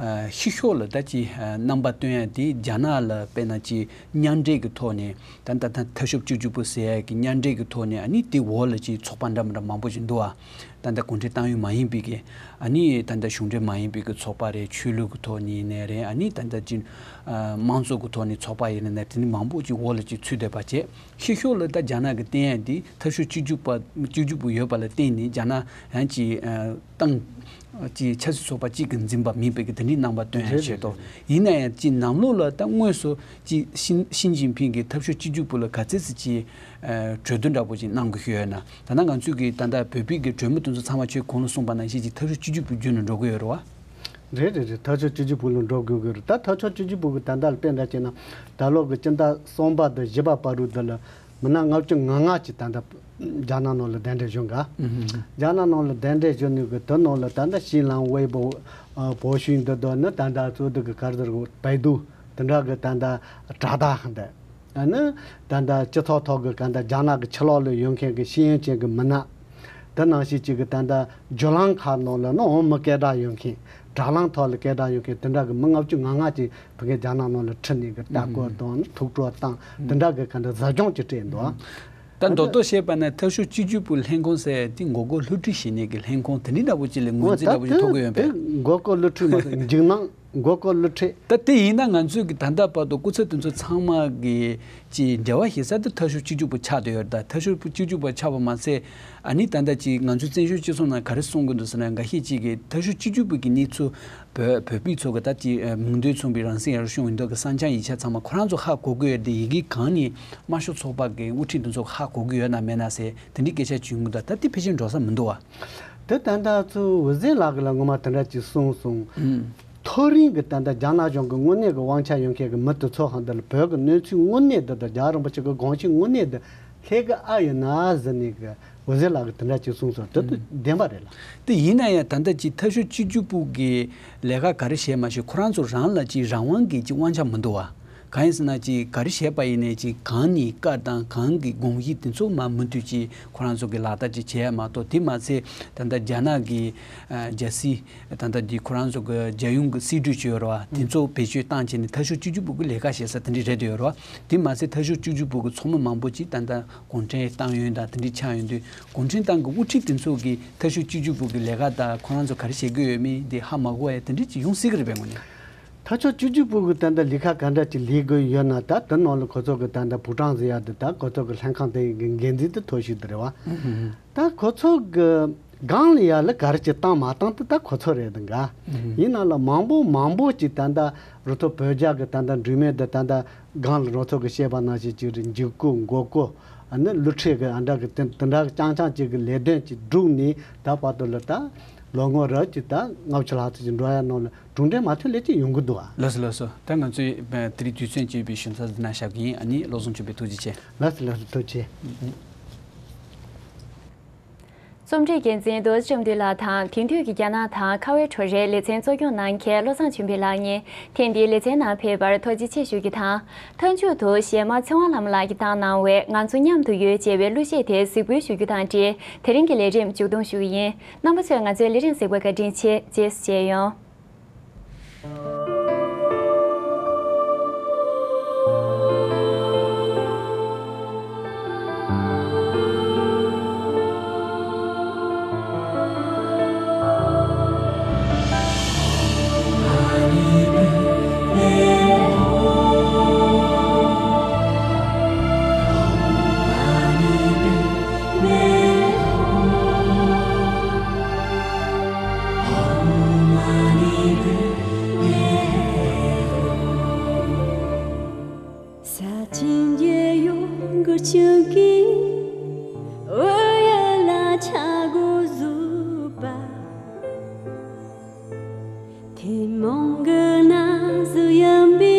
ཨ་ཕྱི་ཕྱོགས་ལ་ད་ཅི་ཨ་རྣམ་པ་སྟོན་ཡ་དེ་རྒྱ་ནག་ལ་དཔེར་ན་ཅི་མཉམ་འབྲེལ་གྱི་ཐོག་ནས་ད་ལྟ་ད་ཐབས་ཤུགས་གཅིག་གྱུར་པུ་ཟེར་ཡ་གི་མཉམ་འབྲེལ་གྱི་ཐོག་ནས་ཨ་ནི་དེ་འོག་ལ་ཅི་ཚོགས་པ་འདྲ་མི་འདྲ་མང་པོ་ཞིག་འདུག་ཨ། ད་ལྟ་གུང་ཁྲན་ཏང་ཡོན་མ་ཡིན་པའི་གི་ཨ་ནི་ད་ལྟ་གཞུང་འབྲེལ་མ་ཡིན་པའི་གི་ཚོགས་པ་རེད། ཆོས་ལུགས་ཀྱི་ཐོག་ནས་ཡིན་ནའི་རེད། ཨ་ནི་ད་ལྟ་ཅི་ཨ་དམངས་གཙོ་གི་ཐོག་ནས་ཚོགས་པ་ཡིན་ནའི་དེ་འདྲ་མང་པོ་ཅིག་འོག་ལ་ཅིག་ཚུད་བསྡད་པ་བྱས། ཕྱི་ཕྱོགས་ལ་ད་རྒྱ་ནག་གི་བསྟན་ཡ་འདི་ཐབས་ཤུགས་གཅིག་གྱུར་པ་གཅིག་གྱུར་པུ་ཡོད་པ་ལ་བརྟེན་ནས་རྒྱ་ནག་ཡང་ཅིག་ཨ་ཏང་ཅིག་ཆབ་སྲིད་ཚོགས་པ་གཅིག་གིས་འཛིན་པ་མིན་པའི་གི་དེ་འདྲའི་རྣམ་པ་སྟོན་ཡ་རེད་བྱེད་དོ། རེད་རེད། ཡིན་ན་ཡང་ཅིག་ནང་ལོགས་ལ་ད་དངོས་སུ་ཅིག་ཞི་ཞི་ཅིན་ཕིང་གིས་ཐབས་ཤུགས་གཅིག་གྱུར་པུ་ལ་ག་ཚད་ཙམ་ཅིག་ཨ་གྲོས་བསྡུར་འདྲ་པོ་ཅིག་གནང་དགོས་ཤོད་ཡོད་ན། ད་ལྟ་ང་ཚོས་གི་ད་ལྟ་བོད་པའི་གི་གྲོས་མོལ་དེ་ཚོ་ཚང་མ་ཁྱོད་གོང་ལ་གསུངས་པ་ནང་བཞིན་ཅིག་ཐབས་ཤུགས་གཅིག་གྱུར་པུའི་བརྒྱུད་ནས་འགྲོ་གི་ཡོད་རེད་བ། རེད་རེད་རེད། ཐག་ཆོད་གཅིག་གྱུར་པུ་ལ་འགྲོ་དགོས་ཀྱི་རེད། ད་ཐག་ཆོད་གཅིག་གྱུར་པུ་གི་ད་ལྟ་ལ་དཔེ་འདྲ་བྱས་ན་ད་ལོ་གི་སྤྱི་ཟླ་གསུམ་པ་དང་བཞི་པ་བར་དུ་འདི་ལ་མི་སྣ་ལྔ་བཅུ་ང་ལྔ་ཅིག་ད་ལྟ་རྒྱ་ནག་ནང་ལ་གདན་འདྲེན་ཞུ་འགའ། ཨུ་ཧུམ། རྒྱ་ནག་ནང་ལ་གདན་འདྲེན་ཞུ་ནས་གི་དེ་ནང་ལ་ད་ལྟ་ཤིན་ལང་ཝེ་པོ། ཨ་བོ་ཤུན་འདི་དོ་ནི་ད་ལྟ་གཙོ་བོ་གི་གར་ཟེར་གི་བེ་དུ་དེ་འདྲ་གི་ད་ལྟ་དྲ་བདག་ཧ་འདི། ཨ་ནི་ད་ལྟ་སྤྱི་ཚོགས་ཐོག་གི་ག་ད་རྒྱ་ནག་གི་ཕྱི་ལོགས་ལ་ཡོད་མཁན་གི་ཤེས་ཡོན་ཅན་གི་མི་སྣ། དེ་ནང་བཞིན་གཅིག་གི་ད་ལྟ་བརྒྱུད་ལམ་ཁག་ནང་ལ་ནི་འོ་མི་སྐད་གྲགས་ཡོད་མཁན། དྲ་ལམ་ཐོག་ལ་སྐད་གྲགས་ཡོད་མཁན་དེ་འདྲ་གི་མི་ལྔ་བཅུ་ང་ལྔ་ཅིག་ཕ་གིའི་རྒྱ་ནག་ནང་ལ་ཁྲིད་ནས་གི་ལྟ་སྐོར་དང་ཐུགས་སྤྲོ་བཏང་དེ་འདྲ་གི་ག་འདྲ་ཟབ་སྦྱོང་ཅིག་སྤྲད་འདུག་ད་མདོར་དུ་བཤད་པ་ན་འཐབ་ཕྱོགས་གཅིག་གྱུར་པུའི་ལྷན་ཁང་ཟེར་དེ་མགོ་སྐོར་བསླུ་བྲིད་བྱེད་མཁན་གྱི་ལྷན་ཁང་དེ་འདྲ་འདྲ་པོ་ཅིག་ལ་ངོས་འཛིན་འདྲ་པོ་ཅིག་ཐོབ་ཀྱི་ཡོད་པས། མགོ་སྐོར་བསླུ་བྲིད་མ་ཟད་འཇིགས་སྣང་མགོ་སྐོར་བསླུ་བྲིད། ད་དེ་ཡིན་ན་ང་ཚོས་ཀྱི་ད་ལྟ་བར་དུ་སྐུ་ཚབ་དེ་ཚོ་ཚང་མ་གི་ཅིག་འབྲེལ་བ་ཞིག་ས་དེ་འཐབ་ཕྱོགས་གཅིག་གྱུར་པུ་ཆགས་བསྡད་ཡོད་རེད། ད་འཐབ་ཕྱོགས་གཅིག་གྱུར་པུ་ཆགས་པ་མ་ཟད་ཨ་ནི་ད་ལྟ་ཅིག་ང་ཚོའི་བཙན་བྱོལ་སྤྱི་ཚོགས་ནང་ག་རེ་གསུང་གི་འདུག་ཟེར་ན་འགའ་ཤས་ཅིག་གིས་འཐབ་ཕྱོགས་གཅིག་གྱུར་པུ་གི་གནས་ཚུལ་བོད་བོད་པའི་ཚོ་གི་ད་ཅིག་མིང་དོན་མཚུངས་པའི་རང་སྲིད་ཡར་ཞུ་ཡོང་འདུག་གི་བསམ་འཆར་ཡིག་ཆ་ཚང་མ་ཁོ་རང་ཚོ་ཧ་གོ་གི་ཡོད་དེ་ཡི་གེ་གང་ནས་དམར་ཤོག་ཚོགས་པ་གི་དབུ་ཁྲིད་འདི་ཚོ་ཧ་གོ་གི་ཡོད་ན་མེད་ན་ཟེར་དེ་འདྲའི་སྐད་ཆ་བྱུང་གི་འདུག་ད་དེ་ཕལ་ཆེར་འགྲོ་ས་མི་འདུག་བ། དེ་ད་ལྟ་ཚོ་འོད་ཟེར་ལགས་ཀྱིས་ལ་ངོ་མ་དེ་འདྲ་ཅིག་གསུངས་སོང་། ཐོ་རེངས་ཀྱི་ད་ལྟ་རྒྱ་ནག་གཞུང་གི་དངོས་གནས་ཀྱི་དབང་ཆ་ཡོད་མཁན་གྱི་མི་དེ་ཚོ་ཧང་འདི་ལ་བོད་ཀྱི་གནས་ཚུལ་དངོས་གནས་འདི་དང་རྒྱལ་བ་རིན་པོ་ཆེ་གི་དགོངས་གཞི་དངོས་གནས་འདི་སླེབས་ཀྱི་ཨ་ཡོད་ན་ཟེར་ནས་ཀྱི་འོད་ཟེར་ལགས་ཀྱིས་དེ་འདྲ་ཅིག་གསུངས་སོང་། དེ་དེ་བདེན་པ་རེད་ལ། དེ་ཡིན་ན་ཡང་ད་ལྟ་ཅིག་འཐབ་ཕྱོགས་གཅིག་གྱུར་པུ་གི་ལས་ཀ་ག་རེ་བྱས་མ་ཤེས་ཁོ་རང་ཚོ་རང་ལ་ཅིག་རང་དབང་གི་ཅིག་དབང་ཆ་མི་འདུག་བ། གང་ཡིན་ཟེར་ན་ཅིག་ག་རེ་བྱས་པ་ཡིན་ནའི་ཅིག་གང་ནས་བཀའ་དང་གང་གི་དགོངས་གཞི་དེ་ཚོ་མ་མུ་མཐུད་ཅིག་ཁོ་རང་ཚོ་གི་ལག་བསྟར་ཅིག་བྱས་ཡ་མ་གཏོགས། དེ་མ་ཚད་ད་ལྟ་རྒྱ་ནག་གི་ཨ་རྒྱལ་སྲིད་ད་ལྟ་འདི་ཁོ་རང་ཚོ་གི་རྒྱལ་ཡོངས་ཀྱི་སྲིད་གྲོས་ཅིག་ཡོད་རེད་བ། དེ་ཚོ་བེད་སྤྱོད་བཏང་བྱས་ནས་འཐབ་ཕྱོགས་གཅིག་གྱུར་པུ་གི་ལས་ཀ་བྱེད་ས་དེ་འདྲས་རེད་འདུག་ཡོད་རེད་བ། དེ་མ་ཚད་འཐབ་ཕྱོགས་གཅིག་གྱུར་པུ་གི་ཚོགས་མི་མང་པོ་ཅིག་ད་ལྟ་གུང་ཁྲན་ཏང་ཡོན་དང་དེ་འདྲས་ཆགས་ཡོང་དུས་གུང་ཁྲན་ཏང་གི་དབུ་ཁྲིད་དེ་ཚོ་གིས་འཐབ་ཕྱོགས་གཅིག་གྱུར་པུ་གི་ལས་ཀ་དང་ཁོ་རང་ཚོ་ག་རེ་བྱེད་ཀྱི་ཡོད་མེད་དེ་ཧ་མ་གོ་བ་ཡ་དེ་འདྲས་ཅིག་ཡོང་སྲིད་ཀྱི་རེད་པས་དངོས་གནས། འཐབ་ཕྱོགས་གཅིག་གྱུར་པུའུ་གི་ད་ལྟ་ལས་ཀ་ག་འདྲ་ཅིག་ལས་དགོས་ཡོད་ན། ད་དེ་ནང་ལ་ཁོ་ཚོ་གི་ད་ལྟ་པུའུ་ཀྲང་ཟེར་ཡ་དེ་ད་ཁོ་ཚོ་གི་ལྷན་ཁང་དེ་གི་འགན་འཛིན་དེ་ཐོག་ཞིག་དེ་རེད་བ། ད་ཁོ་ཚོ་གི་སྒང་ལ་ཡ་ལ་ག་རེ་ཅིག་བཏང་མ་བཏང་དེ་ད་ཁོ་ཚོ་རེད་དང་ག་ཡིན་ན་ལ་མང་པོ་མང་པོ་ཅིག་ད་ལྟ་རུ་ཐོག་བོད་རྒྱ་གི་ད་ལྟ་འགྲིག་མེད་དེ་ད་ལྟ་སྒང་ལ་རུ་ཐོག་གི་བཤད་པ་ནང་བཞིན་ཅིག་རེད། འཇིགས་སྐུལ་མགོ་སྐོར་ཨ་ནི་བསླུ་ཁྲིད་གི་ཨ་འདྲ་གི་དེ་དེ་འདྲ་རྐྱང་རྐྱང་ཅིག་གི་ལས་དོན་ཅིག་བསྒྲུབས་ནས་ད་བར་དུ་ལ་ད་ལོ་ངོ་རབ་ཅིག་ད་ལྔ་བཅུ་ལྷག་ཙམ་ཅིག་འགྲོ་ཡ་ནང་ལ། གྲུབ་འབྲས་མ་ཐོན་ལས་ཅི་ཡོང་གི་འདུག་ཨ། ལགས་སོ་ལགས་སོ། ད་ང་ཚོས་དེ་རིང་དུས་ཚོད་སྤྱད་པའི་ཞུ་ཚགས་འདི་ན་བཞག་གི་ཡིན། ཨ་ནི་བློ་བཟང་ཆོས་འཕེལ་ཐུགས་རྗེ་ཆེ། ལགས་སོ་ལགས་སོ། ཐུགས་རྗེ་ཆེ། རྩོམ་སྒྲིག་འགན་འཛིན་རྡོ་རྗེ་བཅོམ་ལྡན་ལགས་དང་དེང་དུས་ཀྱི་རྒྱ་ནག་དང་ཁ་བའི་བྲོ་རའི་ལེ་ཚན་གཙོ་སྐྱོང་གནང་མཁན་བློ་བཟང་ཆོས་འཕེལ་ལགས་གཉིས་ཐེངས་འདིའི་ལེ་ཚན་ནང་ཕེབས་པར་ཐུགས་རྗེ་ཆེ་ཞུ་རྒྱུ་དང་། མཐའ་མཇུག་ཏུ་གཞས་མ་ཚེ་དབང་ལྷ་མོ་ལགས་ཀྱིས་བཏང་གནང་བའི་ང་ཚོ་མཉམ་དུ་ཡོད་ཅེས་པའི་གླུ་གཞས་དེ་གཟིགས་འབུལ་ཞུ་རྒྱུ་དང་འབྲེལ་དེ་རིང་གི་ལས་རིམ་མཇུག་སྡོམ་ཞུ་གི་ཡིན། རྣམ་པ་ཚོས་ང་ཚོའི་ལས་རིམ་གཟིགས་པར་བཀའ་དྲིན་ཆེ། རྗེས་སུ་མཇལ་ཡོང་། ས་ཆེན་རྒྱལ་ཡུམ་གུར་ཆུང་གི་འོད་ཡ་ལ་ཆ་གོ་བཟོད་པ། ཐུན་མོང་གི་ན་ཟུག་ཡིན་པའི་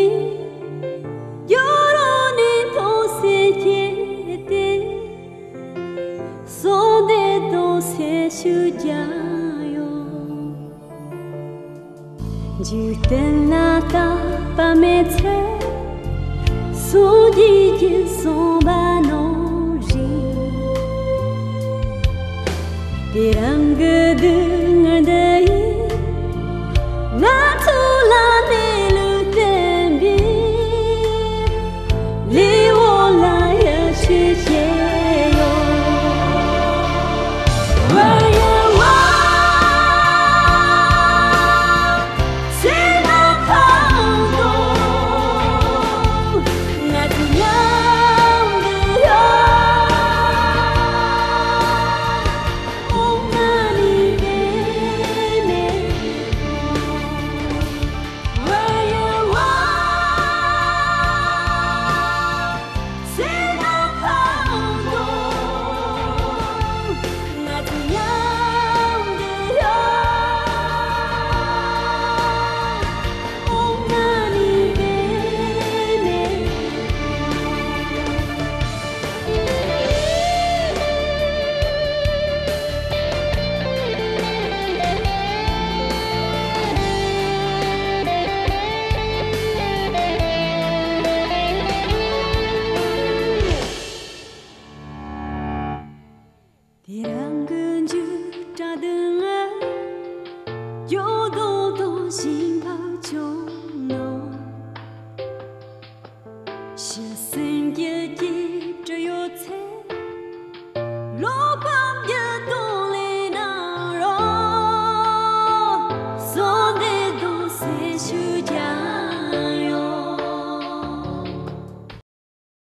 རྒྱུ་རོ་ནས་མཐོང་སེ་སྐྱེས་ཏེ། གསོལ་འདེབས་གཏོང་སེ་ཞུ་རྒྱུ་ཡོད། འཇིག་རྟེན་ལ་རྟག་པ་མེད་ཚེ། སངས་རྒྱས་ཀྱིས་གསུངས་པ་ནང་བཞིན། དེ་རིང་